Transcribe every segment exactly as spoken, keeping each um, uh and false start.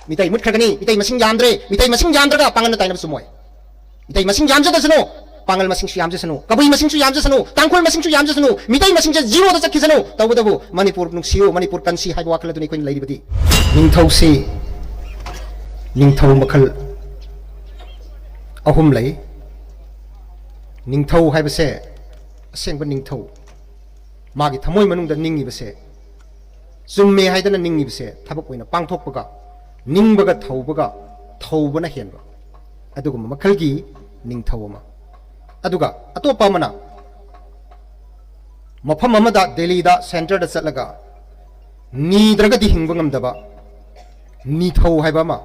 ꯃꯤꯇꯩ ꯃꯨꯠꯈ꯭ꯔꯒꯅꯤ, ꯃꯤꯇꯩ ꯃꯁꯤꯡ ꯌꯥꯝꯗ꯭ꯔꯦ, ꯃꯤꯇꯩ ꯃꯁꯤꯡ ꯌꯥꯝꯗ꯭ꯔꯒ ꯄꯥꯡꯒꯜꯅ ꯇꯥꯏꯅꯕ ꯆꯨꯝꯃꯣꯏ꯫ ꯃꯤꯇꯩ ꯃꯁꯤꯡ ꯌꯥꯝꯖꯗꯁꯅꯨ, ꯄꯥꯡꯒꯜ ꯃꯁꯤꯡꯁꯨ ꯌꯥꯝꯖꯁꯅꯨ, ꯀꯕꯨꯏ ꯃꯁꯤꯡꯁꯨ ꯌꯥꯝꯖꯁꯅꯨ, ꯇꯥꯡꯈꯨꯜ ꯃꯁꯤꯡꯁꯨ ꯌꯥꯝꯖꯁꯅꯨ, ꯃꯤꯇꯩ ꯃꯁꯤꯡꯁꯦ ꯖꯤꯔꯣꯗ ꯆꯠꯈꯤꯁꯅꯨ꯫ ꯇꯧꯕꯇꯕꯨ ꯃꯅꯤꯄꯨꯔ ꯅꯨꯡꯁꯤꯌꯨ, ꯃꯅꯤꯄꯨꯔ ꯀꯟꯁꯤ ꯍꯥꯏꯕ ꯋꯥꯈꯜ ꯑꯗꯨꯅꯤ ꯑꯩꯈꯣꯏꯅ ꯂꯩꯔꯤꯕꯗꯤ꯫ ꯅꯤꯡꯊꯧꯁꯤ ꯅꯤꯡꯊꯧ ꯃꯈꯜ ꯑꯍꯨꯝ ꯂꯩ꯫ ꯅꯤꯡꯊꯧ ꯍꯥꯏꯕꯁꯦ ꯑꯁꯦꯡꯕ ꯅꯤꯡꯊꯧ, ꯃꯥꯒꯤ ꯊꯃꯣꯏ ꯃꯅꯨꯡꯗ ꯅꯤꯡꯉꯤꯕꯁꯦ, ꯆꯨꯝꯃꯦ ꯍꯥꯏꯗꯅ ꯅꯤꯡꯉꯤꯕꯁꯦ ꯊꯕꯛ ꯑꯣꯏꯅ ꯄꯥꯡꯊꯣꯛꯄꯒ, ꯅꯤꯡꯕꯒ ꯊꯧꯕꯒ, ꯊꯧꯕꯅ ꯍꯦꯟꯕ ꯑꯗꯨꯒꯨꯝꯕ ꯃꯈꯜꯒꯤ ꯅꯤꯡꯊꯧ ꯑꯃ꯫ ꯑꯗꯨꯒ ꯑꯇꯣꯞꯄ ꯑꯃꯅ ꯃꯐꯝ ꯑꯃꯗ, ꯗꯦꯜꯂꯤꯗ centreꯗ ꯆꯠꯂꯒ ꯅꯤꯗ꯭ꯔꯒꯗꯤ ꯍꯤꯡꯕ ꯉꯝꯗꯕ ꯅꯤꯊꯧ ꯍꯥꯏꯕ ꯑꯃ,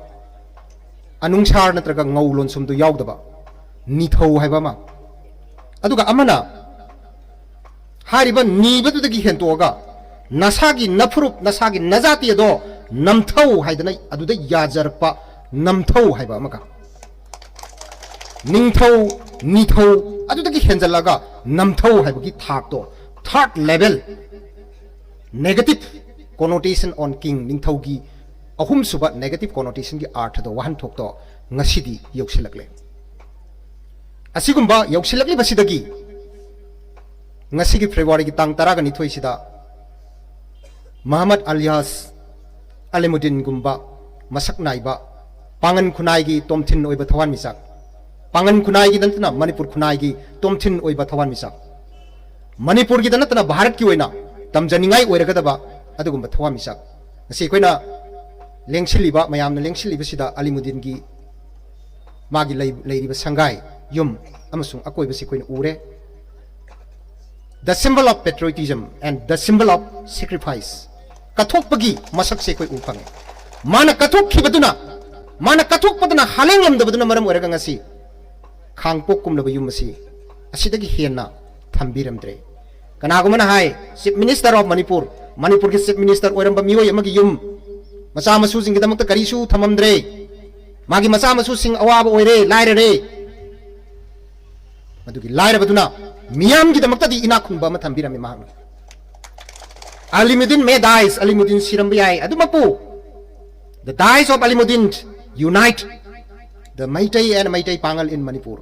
ꯑꯅꯨꯡꯁꯥꯔ ꯅꯠꯇ꯭ꯔꯒ ꯉꯧ ꯂꯣꯟꯁꯨꯝꯗꯨ ꯌꯥꯎꯗꯕ ꯅꯤꯊꯧ ꯍꯥꯏꯕ ꯑꯃ꯫ ꯑꯗꯨꯒ ꯑꯃꯅ ꯍꯥꯏꯔꯤꯕ ꯅꯤꯕꯗꯨꯗꯒꯤ ꯍꯦꯟꯇꯣꯛꯑꯒ ꯅꯁꯥꯒꯤ ꯅꯐꯨꯔꯨꯞ, ꯅꯁꯥꯒꯤ ꯅꯖꯥꯇꯤ ꯑꯗꯣ ꯅꯝꯊꯧ ꯍꯥꯏꯗꯅ ꯑꯗꯨꯗ ꯌꯥꯖꯔꯛꯄ ꯅꯝꯊꯧ ꯍꯥꯏꯕ ꯑꯃꯒ, ꯅꯤꯡꯊꯧ, ꯅꯤꯊꯧ, ꯑꯗꯨꯗꯒꯤ ꯍꯦꯟꯖꯜꯂꯒ ꯅꯝꯊꯧ ꯍꯥꯏꯕꯒꯤ ꯊꯥꯛꯇꯣ, third level, negative connotation on king, ꯅꯤꯡꯊꯧꯒꯤ ꯑꯍꯨꯝꯁꯨꯕ negative connotationꯒꯤ ꯑꯥꯔꯊꯗꯣ, ꯋꯥꯍꯟꯊꯣꯛꯇꯣ ꯉꯁꯤꯗꯤ ꯌꯧꯁꯤꯜꯂꯛꯂꯦ꯫ ꯑꯁꯤꯒꯨꯝꯕ ꯌꯧꯁꯤꯜꯂꯛꯂꯤꯕꯁꯤꯗꯒꯤ ꯉꯁꯤꯒꯤ ꯐꯦꯕ꯭ꯔꯨꯋꯥꯔꯤꯒꯤ ꯇꯥꯡ ꯇꯔꯥꯒ ꯅꯤꯊꯣꯏꯁꯤꯗ ꯃꯍꯃꯗ ꯑꯂꯤꯌꯥꯁ ꯑꯂꯤꯃꯨꯗꯤꯟꯒꯨꯝꯕ ꯃꯁꯛ ꯅꯥꯏꯕ ꯄꯥꯉꯟ ꯈꯨꯟꯅꯥꯏꯒꯤ ꯇꯣꯝꯊꯤꯟ ꯑꯣꯏꯕ ꯊꯋꯥꯟꯃꯤꯆꯥꯛ, ꯄꯥꯉꯟ ꯈꯨꯟꯅꯥꯏꯒꯤ ꯅꯠꯇꯅ ꯃꯅꯤꯄꯨꯔ ꯈꯨꯟꯅꯥꯏꯒꯤ ꯇꯣꯝꯊꯤꯟ ꯑꯣꯏꯕ ꯊꯋꯥꯟꯃꯤꯆꯥꯛ, ꯃꯅꯤꯄꯨꯔꯒꯤꯗ ꯅꯠꯇꯅ ꯚꯥꯔꯠꯀꯤ ꯑꯣꯏꯅ ꯇꯝꯖꯅꯤꯡꯉꯥꯏ ꯑꯣꯏꯔꯒꯗꯕ ꯑꯗꯨꯒꯨꯝꯕ ꯊꯋꯥꯟꯃꯤꯆꯥꯛ꯫ ꯉꯁꯤ ꯑꯩꯈꯣꯏꯅ ꯂꯦꯡꯁꯤꯜꯂꯤꯕ, ꯃꯌꯥꯝꯅ ꯂꯦꯡꯁꯤꯜꯂꯤꯕꯁꯤꯗ ꯑꯂꯤꯃꯨꯗꯤꯟꯒꯤ ꯃꯥꯒꯤ ꯂꯩ-, ꯂꯩꯔꯤꯕ ꯁꯪꯒꯥꯏ ꯌꯨꯝ ꯑꯃꯁꯨꯡ ꯑꯀꯣꯏꯕꯁꯤ ꯑꯩꯈꯣꯏꯅ ꯎꯔꯦ꯫ The symbol of patriotism and the symbol of sacrifice, ꯀꯠꯊꯣꯛꯄꯒꯤ ꯃꯁꯛꯁꯦ ꯑꯩꯈꯣꯏ ꯎ ꯐꯪꯉꯦ꯫ ꯃꯥꯅ ꯀꯠꯊꯣꯛꯈꯤꯕꯗꯨꯅ, ꯃꯥꯅ ꯀꯠꯊꯣꯛꯄꯗꯨꯅ ꯍꯥꯂꯦꯡꯂꯝꯗꯕꯗꯨꯅ ꯃꯔꯝ ꯑꯣꯏꯔꯒ ꯉꯁꯤ ꯈꯥꯡꯄꯣꯛ ꯀꯨꯝꯂꯕ ꯌꯨꯝ ꯑꯁꯤ ꯑꯁꯤꯗꯒꯤ ꯍꯦꯟꯅ ꯊꯝꯕꯤꯔꯝꯗ꯭ꯔꯦ꯫ ꯀꯅꯥꯒꯨꯝꯕꯅ ꯍꯥꯏ, Chief Minister of Manipur, ꯃꯅꯤꯄꯨꯔꯒꯤ Chief Minister ꯑꯣꯏꯔꯝꯕ ꯃꯤꯑꯣꯏ ꯑꯃꯒꯤ ꯌꯨꯝ, ꯃꯆꯥ ꯃꯁꯨꯁꯤꯡꯒꯤꯗꯃꯛꯇ ꯀꯔꯤꯁꯨ ꯊꯝꯃꯝꯗ꯭ꯔꯦ, ꯃꯥꯒꯤ ꯃꯆꯥ ꯃꯁꯨꯁꯤꯡ ꯑꯋꯥꯕ ꯑꯣꯏꯔꯦ, ꯂꯥꯏꯔꯔꯦ꯫ ꯃꯗꯨꯒꯤ ꯂꯥꯏꯔꯕꯗꯨꯅ ꯃꯤꯌꯥꯝꯒꯤꯗꯃꯛꯇꯗꯤ ꯏꯅꯥꯛ ꯈꯨꯟꯕ ꯑꯃ ꯊꯝꯕꯤꯔꯝꯃꯤ ꯃꯍꯥꯛꯅ꯫ ꯑꯂꯤꯃꯨꯗꯤꯟ may dies, ꯑꯂꯤꯃꯨꯗꯤꯟ ꯁꯤꯔꯝꯕ ꯌꯥꯏ, ꯑꯗꯨꯃꯛꯄꯨ The Dies of Alimuddin unite the Meitei and Meitei Pangal in Manipur.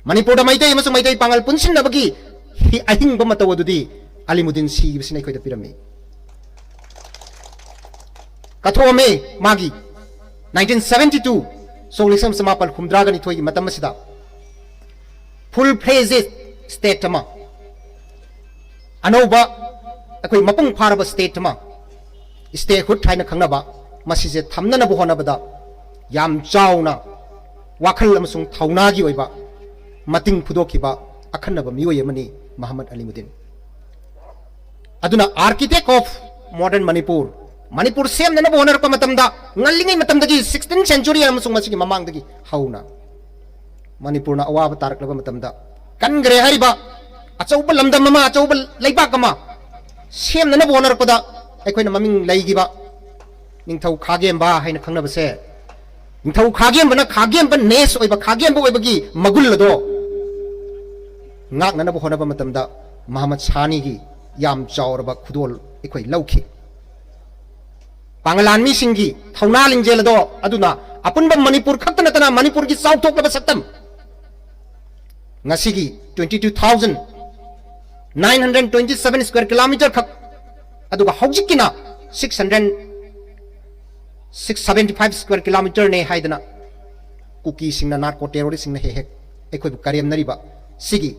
ꯃꯅꯤꯄꯨꯔꯗ ꯃꯩꯇꯩ ꯑꯃꯁꯨꯡ ꯃꯩꯇꯩ ꯄꯥꯉꯜ ꯄꯨꯟꯁꯤꯟꯅꯕꯒꯤ ꯍꯤ-, ꯑꯍꯤꯡꯕ ꯃꯇꯧ ꯑꯗꯨꯗꯤ ꯑꯂꯤꯃꯨꯗꯤꯟ ꯁꯤꯕꯁꯤꯅ ꯑꯩꯈꯣꯏꯗ ꯄꯤꯔꯝꯃꯤ꯫ ꯀꯠꯊꯣꯛꯑꯝꯃꯦ ꯃꯥꯒꯤ nineteen seventy two, ꯁꯣꯛ ꯂꯤꯁꯤꯡ ꯑꯃ ꯆꯃꯥꯄꯜ ꯍꯨꯝꯗ꯭ꯔꯥꯒ ꯅꯤꯊꯣꯏꯒꯤ ꯃꯇꯝ ꯑꯁꯤꯗ full fledged state ꯑꯃ, ꯑꯅꯧꯕ ꯑꯩꯈꯣꯏ ꯃꯄꯨꯡ ꯐꯥꯔꯕ state ꯑꯃ, statehood ꯍꯥꯏꯅ ꯈꯪꯅꯕ, ꯃꯁꯤꯁꯦ ꯊꯝꯅꯅꯕ ꯍꯣꯠꯅꯕꯗ ꯌꯥꯝ ꯆꯥꯎꯅ ꯋꯥꯈꯜ ꯑꯃꯁꯨꯡ ꯊꯧꯅꯥꯒꯤ ꯑꯣꯏꯕ ꯃꯇꯤꯡ ꯐꯨꯗꯣꯛꯈꯤꯕ ꯑꯈꯟꯅꯕ ꯃꯤꯑꯣꯏ ꯑꯃꯅꯤ ꯃꯍꯃꯗ ꯑꯂꯤꯃꯨꯗꯤꯟ꯫ ꯑꯗꯨꯅ architect of modern Manipur, Manipur ꯁꯦꯝꯅꯅꯕ ꯍꯣꯠꯅꯔꯛꯄ ꯃꯇꯝꯗ, ꯉꯜꯂꯤꯉꯩ ꯃꯇꯝꯗꯒꯤ, sixteenth century ꯑꯃꯁꯨꯡ ꯃꯁꯤꯒꯤ ꯃꯃꯥꯡꯗꯒꯤ ꯍꯧꯅ ꯃꯅꯤꯄꯨꯔꯅ ꯑꯋꯥꯕ ꯇꯥꯔꯛꯂꯕ ꯃꯇꯝꯗ, ꯀꯟꯈ꯭ꯔꯦ ꯍꯥꯏꯔꯤꯕ ꯑꯆꯧꯕ ꯂꯝꯗꯝ ꯑꯃ, ꯑꯆꯧꯕ ꯂꯩꯕꯥꯛ ꯑꯃ ꯁꯦꯝꯅꯅꯕ ꯍꯣꯠꯅꯔꯛꯄꯗ ꯑꯩꯈꯣꯏꯅ ꯃꯃꯤꯡ ꯂꯩꯈꯤꯕ ꯅꯤꯡꯊꯧ ꯈꯥꯒꯦꯝꯕ ꯍꯥꯏꯅ ꯈꯪꯅꯕꯁꯦ, ꯅꯤꯡꯊꯧ ꯈꯥꯒꯦꯝꯕꯅ ꯈꯥꯒꯦꯝꯕ ness ꯑꯣꯏꯕ, ꯈꯥꯒꯦꯝꯕ ꯑꯣꯏꯕꯒꯤ ꯃꯒꯨꯜ ꯑꯗꯣ ꯉꯥꯛꯅꯅꯕ ꯍꯣꯠꯅꯕ ꯃꯇꯝꯗ ꯃꯍꯃꯗ ꯁꯥꯅꯤꯒꯤ ꯌꯥꯝ ꯆꯥꯎꯔꯕ ꯈꯨꯗꯣꯜ ꯑꯩꯈꯣꯏ ꯂꯧꯈꯤ꯫ ꯄꯥꯡꯒꯜ ꯂꯥꯟꯃꯤꯁꯤꯡꯒꯤ ꯊꯧꯅꯥ ꯂꯤꯡꯖꯦꯜ ꯑꯗꯣ ꯑꯗꯨꯅ ꯑꯄꯨꯟꯕ ꯃꯅꯤꯄꯨꯔ ꯈꯛꯇ ꯅꯠꯇꯅ ꯃꯅꯤꯄꯨꯔꯒꯤ ꯆꯥꯎꯊꯣꯛꯂꯕ ꯁꯛꯇꯝ, ꯉꯁꯤꯒꯤ twenty two thousand nine hundred twenty seven square kilometer ꯈꯛ, ꯑꯗꯨꯒ ꯍꯧꯖꯤꯛꯀꯤꯅ six hundred, six seventy five square kilometer ꯅꯦ ꯍꯥꯏꯗꯅ ꯀꯨꯀꯤꯁꯤꯡꯅ, narco terrorist ꯁꯤꯡꯅ ꯍꯦꯛ ꯍꯦꯛ ꯑꯩꯈꯣꯏꯕꯨ ꯀꯔꯦꯝꯅꯔꯤꯕ ꯁꯤꯒꯤ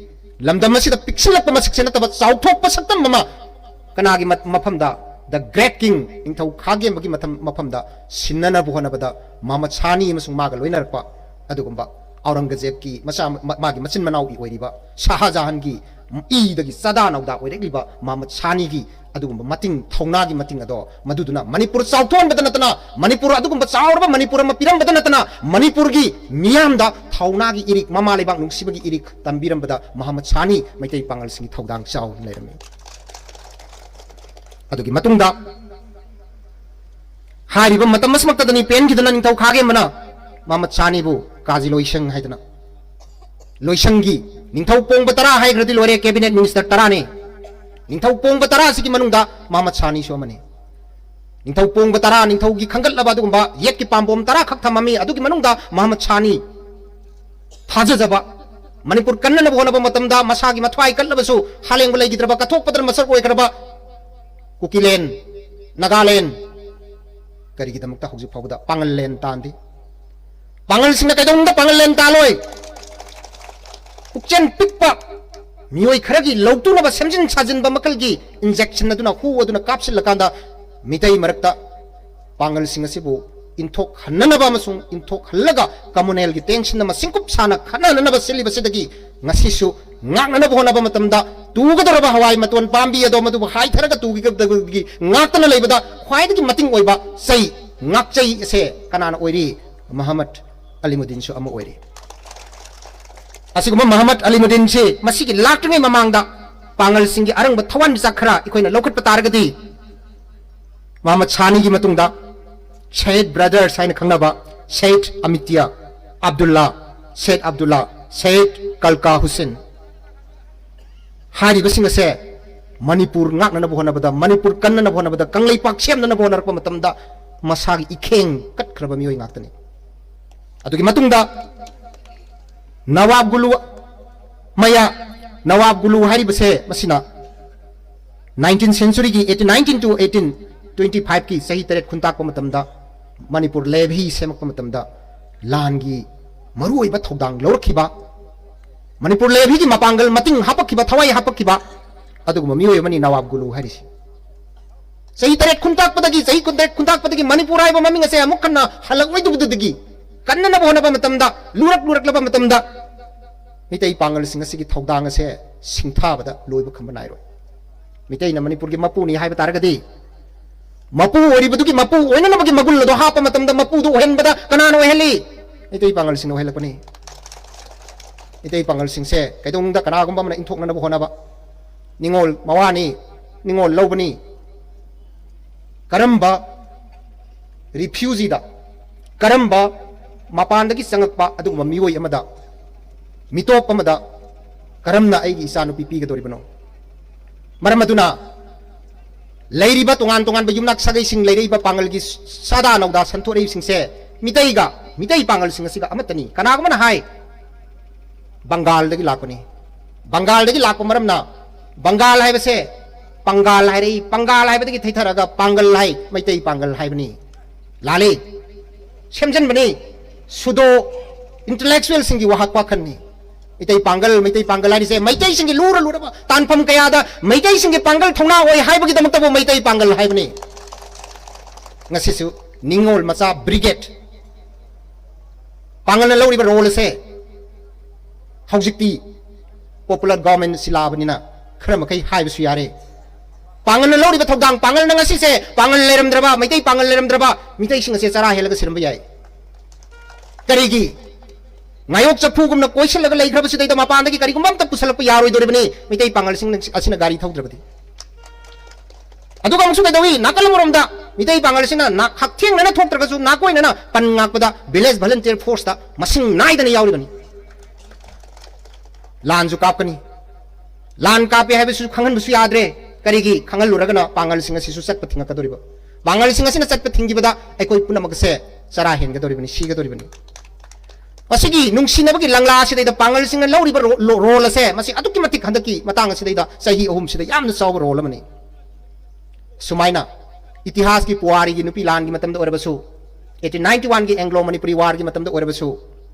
ꯂꯝꯗꯝ ꯑꯁꯤꯗ ꯄꯤꯛꯁꯤꯜꯂꯛꯄ ꯃꯁꯛꯁꯦ ꯅꯠꯇꯕ, ꯆꯥꯎꯊꯣꯛꯄ ꯁꯛꯇꯝ ꯑꯃ ꯀꯅꯥꯒꯤ ꯃ-, ꯃꯐꯝꯗ? The great king, ꯅꯤꯡꯊꯧ ꯈꯥꯒꯦꯝꯕꯒꯤ ꯃꯊꯝ-, ꯃꯐꯝꯗ ꯁꯤꯟꯅꯅꯕ ꯍꯣꯠꯅꯕꯗ ꯃꯍꯃꯗ ꯁꯥꯅꯤ ꯑꯃꯁꯨꯡ ꯃꯥꯒ ꯂꯣꯏꯅꯔꯛꯄ ꯑꯗꯨꯒꯨꯝꯕ ꯑꯧꯔꯪꯒꯖꯦꯕꯀꯤ ꯃꯆꯥ, ꯃ-, ꯃꯥꯒꯤ ꯃꯆꯤꯟ ꯃꯅꯥꯎ ꯑꯣꯏꯔꯤꯕ ꯁꯥꯍꯖꯍꯥꯟꯒꯤ ꯏꯗꯒꯤ ꯆꯥꯗꯥ ꯅꯧꯗꯥ ꯑꯣꯏꯔꯛꯂꯤꯕ ꯃꯍꯃꯗ ꯁꯥꯅꯤꯒꯤ ꯑꯗꯨꯒꯨꯝꯕ ꯃꯇꯤꯡ, ꯊꯧꯅꯥꯒꯤ ꯃꯇꯤꯡ ꯑꯗꯣ, ꯃꯗꯨꯗꯨꯅ ꯃꯅꯤꯄꯨꯔ ꯆꯥꯎꯊꯣꯛꯍꯟꯕꯗ ꯅꯠꯇꯅ, ꯃꯅꯤꯄꯨꯔ, ꯑꯗꯨꯒꯨꯝꯕ ꯆꯥꯎꯔꯕ ꯃꯅꯤꯄꯨꯔ ꯑꯃ ꯄꯤꯔꯝꯕꯗ ꯅꯠꯇꯅ, ꯃꯅꯤꯄꯨꯔꯒꯤ ꯃꯤꯌꯥꯝꯗ ꯊꯧꯅꯥꯒꯤ ꯏꯔꯤꯛ, ꯃꯃꯥ ꯂꯩꯕꯥꯛ ꯅꯨꯡꯁꯤꯕꯒꯤ ꯏꯔꯤꯛ ꯇꯝꯕꯤꯔꯝꯕꯗ ꯃꯍꯃꯗ ꯁꯥꯅꯤ ꯃꯩꯇꯩ ꯄꯥꯉꯜꯁꯤꯡꯒꯤ ꯊꯧꯗꯥꯡ ꯆꯥꯎꯅ ꯂꯩꯔꯝꯃꯤ꯫ ꯑꯗꯨꯒꯤ ꯃꯇꯨꯡꯗ ꯍꯥꯏꯔꯤꯕ ꯃꯇꯝ ꯑꯁꯤꯃꯛꯇꯗꯅꯤ ꯄꯦꯟꯈꯤꯗꯅ ꯅꯤꯡꯊꯧ ꯈꯥꯒꯦꯝꯕꯅ ꯃꯍꯃꯗ ꯁꯥꯅꯤꯕꯨ ꯀꯥꯖꯤ ꯂꯣꯏꯁꯪ ꯍꯥꯏꯗꯅ, ꯂꯣꯏꯁꯪꯒꯤ ꯅꯤꯡꯊꯧ ꯄꯣꯡꯕ ꯇꯔꯥ ꯍꯥꯏꯈ꯭ꯔꯗꯤ ꯂꯣꯏꯔꯦ, cabinet minister ꯇꯔꯥꯅꯤ꯫ ꯅꯤꯡꯊꯧ ꯄꯣꯡꯕ ꯇꯔꯥ ꯑꯁꯤꯒꯤ ꯃꯅꯨꯡꯗ ꯃꯍꯃꯗ ꯁꯥꯅꯤꯁꯨ ꯑꯃꯅꯤ꯫ ꯅꯤꯡꯊꯧ ꯄꯣꯡꯕ ꯇꯔꯥ, ꯅꯤꯡꯊꯧꯒꯤ ꯈꯟꯒꯠꯂꯕ ꯑꯗꯨꯒꯨꯝꯕ ꯌꯦꯠꯀꯤ ꯄꯥꯝꯕꯣꯝ ꯇꯔꯥ ꯈꯛ ꯊꯝꯃꯝꯃꯤ꯫ ꯑꯗꯨꯒꯤ ꯃꯅꯨꯡꯗ ꯃꯍꯃꯗ ꯁꯥꯍꯅꯤ ꯊꯥꯖꯖꯕ, ꯃꯅꯤꯄꯨꯔ ꯀꯟꯅꯅꯕ ꯍꯣꯠꯅꯕ ꯃꯇꯝꯗ ꯃꯁꯥꯒꯤ ꯃꯊ꯭ꯋꯥꯏ ꯀꯠꯂꯕꯁꯨ ꯍꯥꯂꯦꯡꯕ ꯂꯩꯈꯤꯗ꯭ꯔꯕ, ꯀꯠꯊꯣꯛꯄꯗ ꯃꯁꯛ ꯑꯣꯏꯈ꯭ꯔꯕ ꯀꯨꯀꯤꯂꯦꯟ, ꯅꯥꯒꯥꯂꯦꯟ ꯀꯔꯤꯒꯤꯗꯃꯛꯇ ꯍꯧꯖꯤꯛ ꯐꯥꯎꯕꯗ ꯄꯥꯉꯜꯂꯦꯟ ꯇꯥꯟꯗꯦ? ꯄꯥꯉꯜꯁꯤꯡꯅ ꯀꯩꯗꯧꯅꯨꯡꯗ ꯄꯥꯉꯜꯂꯦꯟ ꯇꯥꯜꯂꯣꯏ꯫ ꯄꯨꯛꯆꯦꯜ ꯄꯤꯛꯄ ꯃꯤꯑꯣꯏ ꯈꯔꯒꯤ ꯂꯧꯇꯨꯅꯕ ꯁꯦꯝꯖꯤꯟ ꯁꯥꯖꯤꯟꯕ ꯃꯈꯜꯒꯤ injection ꯑꯗꯨꯅ, ꯍꯨ ꯑꯗꯨꯅ ꯀꯥꯞꯁꯤꯜꯂꯀꯥꯟꯗ ꯃꯤꯇꯩ ꯃꯔꯛꯇ ꯄꯥꯡꯒꯜꯁꯤꯡ ꯑꯁꯤꯕꯨ ꯏꯟꯊꯣꯛꯍꯟꯅꯅꯕ ꯑꯃꯁꯨꯡ ꯏꯟꯊꯣꯛꯍꯜꯂꯒ communalꯒꯤ tension ꯑꯃ ꯁꯤꯡꯀꯨꯞ ꯁꯥꯅ ꯈꯠꯅꯍꯟꯅꯅꯕ ꯁꯤꯜꯂꯤꯕꯁꯤꯗꯒꯤ ꯉꯁꯤꯁꯨ ꯉꯥꯛꯅꯅꯕ ꯍꯣꯠꯅꯕ ꯃꯇꯝꯗ ꯇꯨꯒꯗꯧꯔꯕ ꯍꯋꯥꯏ ꯃꯇꯣꯟ ꯄꯥꯝꯕꯤ ꯑꯗꯣ ꯃꯗꯨꯕꯨ ꯍꯥꯏꯊꯔꯒ ꯇꯨꯈꯤꯒꯗꯕꯗꯒꯤ ꯉꯥꯛꯇꯅ ꯂꯩꯕꯗ ꯈ꯭ꯋꯥꯏꯗꯒꯤ ꯃꯇꯤꯡ ꯑꯣꯏꯕ ꯆꯩ, ꯉꯥꯛꯆꯩ ꯑꯁꯦ ꯀꯅꯥꯅ ꯑꯣꯏꯔꯤ? ꯃꯍꯃꯗ ꯑꯂꯤꯃꯨꯗꯤꯟꯁꯨ ꯑꯃ ꯑꯣꯏꯔꯤ꯫ ꯑꯁꯤꯒꯨꯝꯕ ꯃꯍꯃꯗ ꯑꯂꯤꯃꯨꯗꯤꯟꯁꯤ ꯃꯁꯤꯒꯤ ꯂꯥꯛꯇ꯭ꯔꯤꯉꯩ ꯃꯃꯥꯡꯗ ꯄꯥꯡꯒꯜꯁꯤꯡꯒꯤ ꯑꯔꯪꯕ ꯊꯋꯥꯟꯃꯤꯆꯥꯛ ꯈꯔ ꯑꯩꯈꯣꯏꯅ ꯂꯧꯈꯠꯄ ꯇꯥꯔꯒꯗꯤ, ꯃꯍꯃꯗ ꯁꯥꯍꯅꯤꯒꯤ ꯃꯇꯨꯡꯗ ꯁꯌꯤꯗ ꯕ꯭ꯔꯗꯔꯁ ꯍꯥꯏꯅ ꯈꯪꯅꯕ ꯁꯌꯤꯗ ꯑꯃꯤꯇꯤꯌꯥ ꯑꯕꯗꯨꯜꯂꯥ, ꯁꯌꯤꯗ ꯑꯕꯗꯨꯜꯂꯥ, ꯁꯌꯤꯗ ꯀꯜꯀꯥ ꯍꯨꯁꯦꯟ ꯍꯥꯏꯔꯤꯕꯁꯤꯡ ꯑꯁꯦ ꯃꯅꯤꯄꯨꯔ ꯉꯥꯛꯅꯅꯕ ꯍꯣꯠꯅꯕꯗ, ꯃꯅꯤꯄꯨꯔ ꯀꯟꯅꯅꯕ ꯍꯣꯠꯅꯕꯗ, ꯀꯪꯂꯩꯄꯥꯛ ꯁꯦꯝꯅꯅꯕ ꯍꯣꯠꯅꯔꯛꯄ ꯃꯇꯝꯗ ꯃꯁꯥꯒꯤ ꯏꯈꯦꯡ ꯀꯠꯈ꯭ꯔꯕ ꯃꯤꯑꯣꯏ ꯉꯥꯛꯇꯅꯤ꯫ ꯑꯗꯨꯒꯤ ꯃꯇꯨꯡꯗ ꯅꯋꯥꯕ ꯒꯨꯂꯨ ꯃꯌꯥ, ꯅꯋꯥꯕ ꯒꯨꯂꯨ ꯍꯥꯏꯔꯤꯕꯁꯦ ꯃꯁꯤꯅ nineteenth centuryꯒꯤ eighteen nineteen to eighteen twenty fiveꯀꯤ ꯆꯍꯤ ꯇꯔꯦꯠ ꯈꯨꯟꯇꯥꯛꯄ ꯃꯇꯝꯗ ꯃꯅꯤꯄꯨꯔ ꯂꯦꯚꯤ ꯁꯦꯝꯃꯛꯄ ꯃꯇꯝꯗ ꯂꯥꯟꯒꯤ ꯃꯔꯨꯑꯣꯏꯕ ꯊꯧꯗꯥꯡ ꯂꯧꯔꯛꯈꯤꯕ, ꯃꯅꯤꯄꯨꯔ ꯂꯦꯚꯤꯒꯤ ꯃꯄꯥꯡꯒꯜ ꯃꯇꯤꯡ ꯍꯥꯄꯛꯈꯤꯕ, ꯊꯋꯥꯏ ꯍꯥꯄꯛꯈꯤꯕ ꯑꯗꯨꯒꯨꯝꯕ ꯃꯤꯑꯣꯏ ꯑꯃꯅꯤ ꯅꯋꯥꯕ ꯒꯨꯂꯨ ꯍꯥꯏꯔꯤꯁꯤ꯫ ꯆꯍꯤ ꯇꯔꯦꯠ ꯈꯨꯟꯇꯥꯛꯄꯗꯒꯤ, ꯆꯍꯤ ꯀꯨꯟꯇꯔꯦꯠ ꯈꯨꯟꯇꯥꯛꯄꯗꯒꯤ ꯃꯅꯤꯄꯨꯔ ꯍꯥꯏꯕ ꯃꯃꯤꯡ ꯑꯁꯦ ꯑꯃꯨꯛ ꯍꯟꯅ ꯍꯜꯂꯛꯑꯣꯏꯗꯕꯗꯨꯗꯒꯤ ꯀꯟꯅꯅꯕ ꯍꯣꯠꯅꯕ ꯃꯇꯝꯗ, ꯂꯨꯔꯛ ꯂꯨꯔꯛꯂꯕ ꯃꯇꯝꯗ ꯃꯤꯇꯩ ꯄꯥꯡꯒꯜꯁꯤꯡ ꯑꯁꯤꯒꯤ ꯊꯧꯗꯥꯡ ꯑꯁꯦ ꯁꯤꯡꯊꯥꯕꯗ ꯂꯣꯏꯕ ꯈꯝꯕ ꯅꯥꯏꯔꯣꯏ꯫ ꯃꯤꯇꯩꯅ ꯃꯅꯤꯄꯨꯔꯒꯤ ꯃꯄꯨꯅꯤ ꯍꯥꯏꯕ ꯇꯥꯔꯒꯗꯤ, ꯃꯄꯨ ꯑꯣꯏꯔꯤꯕꯗꯨꯒꯤ ꯃꯄꯨ ꯑꯣꯏꯅꯅꯕꯒꯤ ꯃꯒꯨꯟ ꯑꯗꯣ ꯍꯥꯞꯄ ꯃꯇꯝꯗ ꯃꯄꯨꯗꯨ ꯑꯣꯏꯍꯟꯕꯗ ꯀꯅꯥꯅ ꯑꯣꯏꯍꯜꯂꯤ? ꯃꯤꯇꯩ ꯄꯥꯡꯒꯜꯁꯤꯡꯅ ꯑꯣꯏꯍꯜꯂꯛꯄꯅꯤ꯫ ꯃꯤꯇꯩ ꯄꯥꯡꯒꯜꯁꯤꯡꯁꯦ ꯀꯩꯗꯧꯅꯨꯡꯗ ꯀꯅꯥꯒꯨꯝꯕ ꯑꯃꯅ ꯏꯟꯊꯣꯛꯅꯅꯕ ꯍꯣꯠꯅꯕ, ꯅꯤꯉꯣꯜ ꯃꯋꯥꯅꯤ, ꯅꯤꯉꯣꯜ ꯂꯧꯕꯅꯤ, ꯀꯔꯝꯕ refugeeꯗ, ꯀꯔꯝꯕ ꯃꯄꯥꯟꯗꯒꯤ ꯆꯪꯉꯛꯄ ꯑꯗꯨꯒꯨꯝꯕ ꯃꯤꯑꯣꯏ ꯑꯃꯗ, ꯃꯤꯇꯣꯞ ꯑꯃꯗ ꯀꯔꯝꯅ ꯑꯩꯒꯤ ꯏꯆꯥꯅꯨꯄꯤ ꯄꯤꯒꯗꯧꯔꯤꯕꯅꯣ? ꯃꯔꯝ ꯑꯗꯨꯅ ꯂꯩꯔꯤꯕ ꯇꯣꯉꯥꯟ ꯇꯣꯉꯥꯟꯕ ꯌꯨꯝꯅꯥꯛ ꯁꯥꯒꯩꯁꯤꯡ ꯂꯩꯔꯛꯏꯕ ꯄꯥꯡꯒꯜꯒꯤ ꯁꯥꯗꯥ ꯅꯧꯗꯥ ꯁꯟꯊꯣꯔꯛꯏꯕꯁꯤꯡꯁꯦ ꯃꯤꯇꯩꯒ, ꯃꯤꯇꯩ ꯄꯥꯡꯒꯜꯁꯤꯡ ꯑꯁꯤꯒ ꯑꯃꯠꯇꯅꯤ꯫ ꯀꯅꯥꯒꯨꯝꯕꯅ ꯍꯥꯏ, ꯕꯪꯒꯥꯜꯗꯒꯤ ꯂꯥꯛꯄꯅꯤ꯫ ꯕꯪꯒꯥꯜꯗꯒꯤ ꯂꯥꯛꯄ ꯃꯔꯝꯅ ꯕꯪꯒꯥꯜ ꯍꯥꯏꯕꯁꯦ ꯄꯪꯒꯥꯜ ꯍꯥꯏꯔꯛꯏ, ꯄꯪꯒꯥꯜ ꯍꯥꯏꯕꯗꯒꯤ ꯊꯩꯊꯔꯒ ꯄꯥꯡꯒꯜ ꯍꯥꯏ, ꯃꯩꯇꯩ ꯄꯥꯡꯒꯜ ꯍꯥꯏꯕꯅꯤ꯫ ꯂꯥꯜꯂꯤ꯫ ꯁꯦꯝꯖꯤꯟꯕꯅꯤ꯫ ꯁꯨꯗꯣ ꯏꯟꯇꯦꯂꯦꯛꯆꯨꯋꯦꯜꯁꯤꯡꯒꯤ ꯋꯥꯍꯛ ꯋꯥꯈꯜꯅꯤ꯫ ꯃꯩꯇꯩ ꯄꯥꯡꯒꯜ, ꯃꯩꯇꯩ ꯄꯥꯡꯒꯜ ꯍꯥꯏꯔꯤꯁꯦ ꯃꯩꯇꯩꯁꯤꯡꯒꯤ ꯂꯨꯔ ꯂꯨꯔꯕ ꯇꯥꯟꯐꯝ ꯀꯌꯥꯗ ꯃꯩꯇꯩꯁꯤꯡꯒꯤ ꯄꯥꯡꯒꯜ ꯊꯧꯅꯥ ꯑꯣꯏ ꯍꯥꯏꯕꯒꯤꯗꯃꯛꯇꯕꯨ ꯃꯩꯇꯩ ꯄꯥꯡꯒꯜ ꯍꯥꯏꯕꯅꯤ꯫ ꯉꯁꯤꯁꯨ ꯅꯤꯡꯉꯣꯜ ꯃꯆꯥ ꯕ꯭ꯔꯤꯒꯦꯗ ꯄꯥꯡꯒꯜꯅ ꯂꯧꯔꯤꯕ ꯔꯣꯜ ꯑꯁꯦ ꯍꯧꯖꯤꯛꯇꯤ ꯄꯣꯄꯨꯂꯔ ꯒꯣꯚꯔꯟꯃꯦꯟꯠ ꯁꯤꯜꯂꯛꯑꯕꯅꯤꯅ ꯈꯔ ꯃꯈꯩ ꯍꯥꯏꯕꯁꯨ ꯌꯥꯔꯦ꯫ ꯄꯥꯡꯒꯜꯅ ꯂꯧꯔꯤꯕ ꯊꯧꯗꯥꯡ, ꯄꯥꯡꯒꯜꯅ ꯉꯁꯤꯁꯦ, ꯄꯥꯡꯒꯜ ꯂꯩꯔꯝꯗ꯭ꯔꯕ, ꯃꯩꯇꯩ ꯄꯥꯡꯒꯜ ꯂꯩꯔꯝꯗ꯭ꯔꯕ, ꯃꯤꯇꯩꯁꯤꯡ ꯑꯁꯦ ꯆꯔꯥ ꯍꯦꯜꯂꯒ ꯁꯤꯔꯝꯕ ꯌꯥꯏ꯫ ꯀꯔꯤꯒꯤ? ꯉꯥꯌꯣꯛ ꯆꯐꯨꯒꯨꯝꯅ ꯀꯣꯏꯁꯤꯜꯂꯒ ꯂꯩꯈ꯭ꯔꯕꯁꯤꯗꯩꯗ ꯃꯄꯥꯟꯗꯒꯤ ꯀꯔꯤꯒꯨꯝꯕ ꯑꯝꯇ ꯄꯨꯁꯜꯂꯛꯄ ꯌꯥꯔꯣꯏꯗꯣꯔꯤꯕꯅꯤ, ꯃꯩꯇꯩ ꯄꯥꯡꯒꯜꯁꯤꯡ ꯑꯁꯤꯅ ꯒꯥꯔꯤ ꯊꯧꯗ꯭ꯔꯕꯗꯤ꯫ ꯑꯗꯨꯒ ꯑꯃꯨꯛꯁꯨ ꯀꯩꯗꯧꯏ? ꯅꯥꯀꯜ ꯑꯃꯔꯣꯝꯗ ꯃꯤꯇꯩ ꯄꯥꯡꯒꯜꯁꯤꯅ ꯅꯥ-, ꯍꯛꯊꯦꯡꯅꯅ ꯊꯣꯛꯇ꯭ꯔꯒꯁꯨ ꯅꯥꯀꯣꯏꯅꯅ ꯄꯟ ꯉꯥꯛꯄꯗ ꯚꯤꯂꯦꯖ ꯚꯣꯂꯨꯟꯇꯤꯌꯔ ꯐꯣꯔꯁꯇ ꯃꯁꯤꯡ ꯅꯥꯏꯗꯅ ꯌꯥꯎꯔꯤꯕꯅꯤ꯫ ꯂꯥꯟꯁꯨ ꯀꯥꯞꯀꯅꯤ꯫ ꯂꯥꯟ ꯀꯥꯞꯄꯦ ꯍꯥꯏꯕꯁꯨ ꯈꯪꯍꯟꯕꯁꯨ ꯌꯥꯗ꯭ꯔꯦ꯫ ꯀꯔꯤꯒꯤ? ꯈꯪꯍꯜꯂꯨꯔꯒꯅ ꯄꯥꯡꯒꯜꯁꯤꯡ ꯑꯁꯤꯁꯨ ꯆꯠꯄ ꯊꯤꯡꯉꯛꯀꯗꯧꯔꯤꯕ꯫ ꯄꯥꯡꯒꯜꯁꯤꯡ ꯑꯁꯤꯅ ꯆꯠꯄ ꯊꯤꯡꯈꯤꯕꯗ ꯑꯩꯈꯣꯏ ꯄꯨꯝꯅꯃꯛ ꯑꯁꯦ ꯆꯔꯥ ꯍꯦꯟꯒꯗꯧꯔꯤꯕꯅꯤ, ꯁꯤꯒꯗꯧꯔꯤꯕꯅꯤ꯫ ꯃꯁꯤꯒꯤ ꯅꯨꯡꯁꯤꯅꯕꯒꯤ ꯂꯪꯂꯥ ꯑꯁꯤꯗꯩꯗ ꯄꯥꯡꯒꯜꯁꯤꯡꯅ ꯂꯧꯔꯤꯕ ꯔꯣ-, ꯂꯣ-, ꯔꯣꯜ ꯑꯁꯦ, ꯃꯁꯤ ꯑꯗꯨꯛꯀꯤ ꯃꯇꯤꯛ ꯍꯟꯗꯛꯀꯤ ꯃꯇꯥꯡ ꯑꯁꯤꯗꯩꯗ ꯆꯍꯤ ꯑꯍꯨꯝꯁꯤꯗ ꯌꯥꯝꯅ ꯆꯥꯎꯕ ꯔꯣꯜ ꯑꯃꯅꯤ꯫ ꯁꯨꯃꯥꯏꯅ ꯏꯇꯤꯍꯥꯁꯀꯤ ꯄꯨꯋꯥꯔꯤꯒꯤ ꯅꯨꯄꯤ ꯂꯥꯟꯒꯤ ꯃꯇꯝꯗ ꯑꯣꯏꯔꯕꯁꯨ, ꯑꯩꯠꯇꯤꯟ ꯅꯥꯏꯟꯇꯤ ꯋꯥꯟꯒꯤ ꯑꯦꯡꯒ꯭ꯂꯣ ꯃꯅꯤꯄꯨꯔꯤ ꯋꯥꯔꯒꯤ ꯃꯇꯝꯗ ꯑꯣꯏꯔꯕꯁꯨ,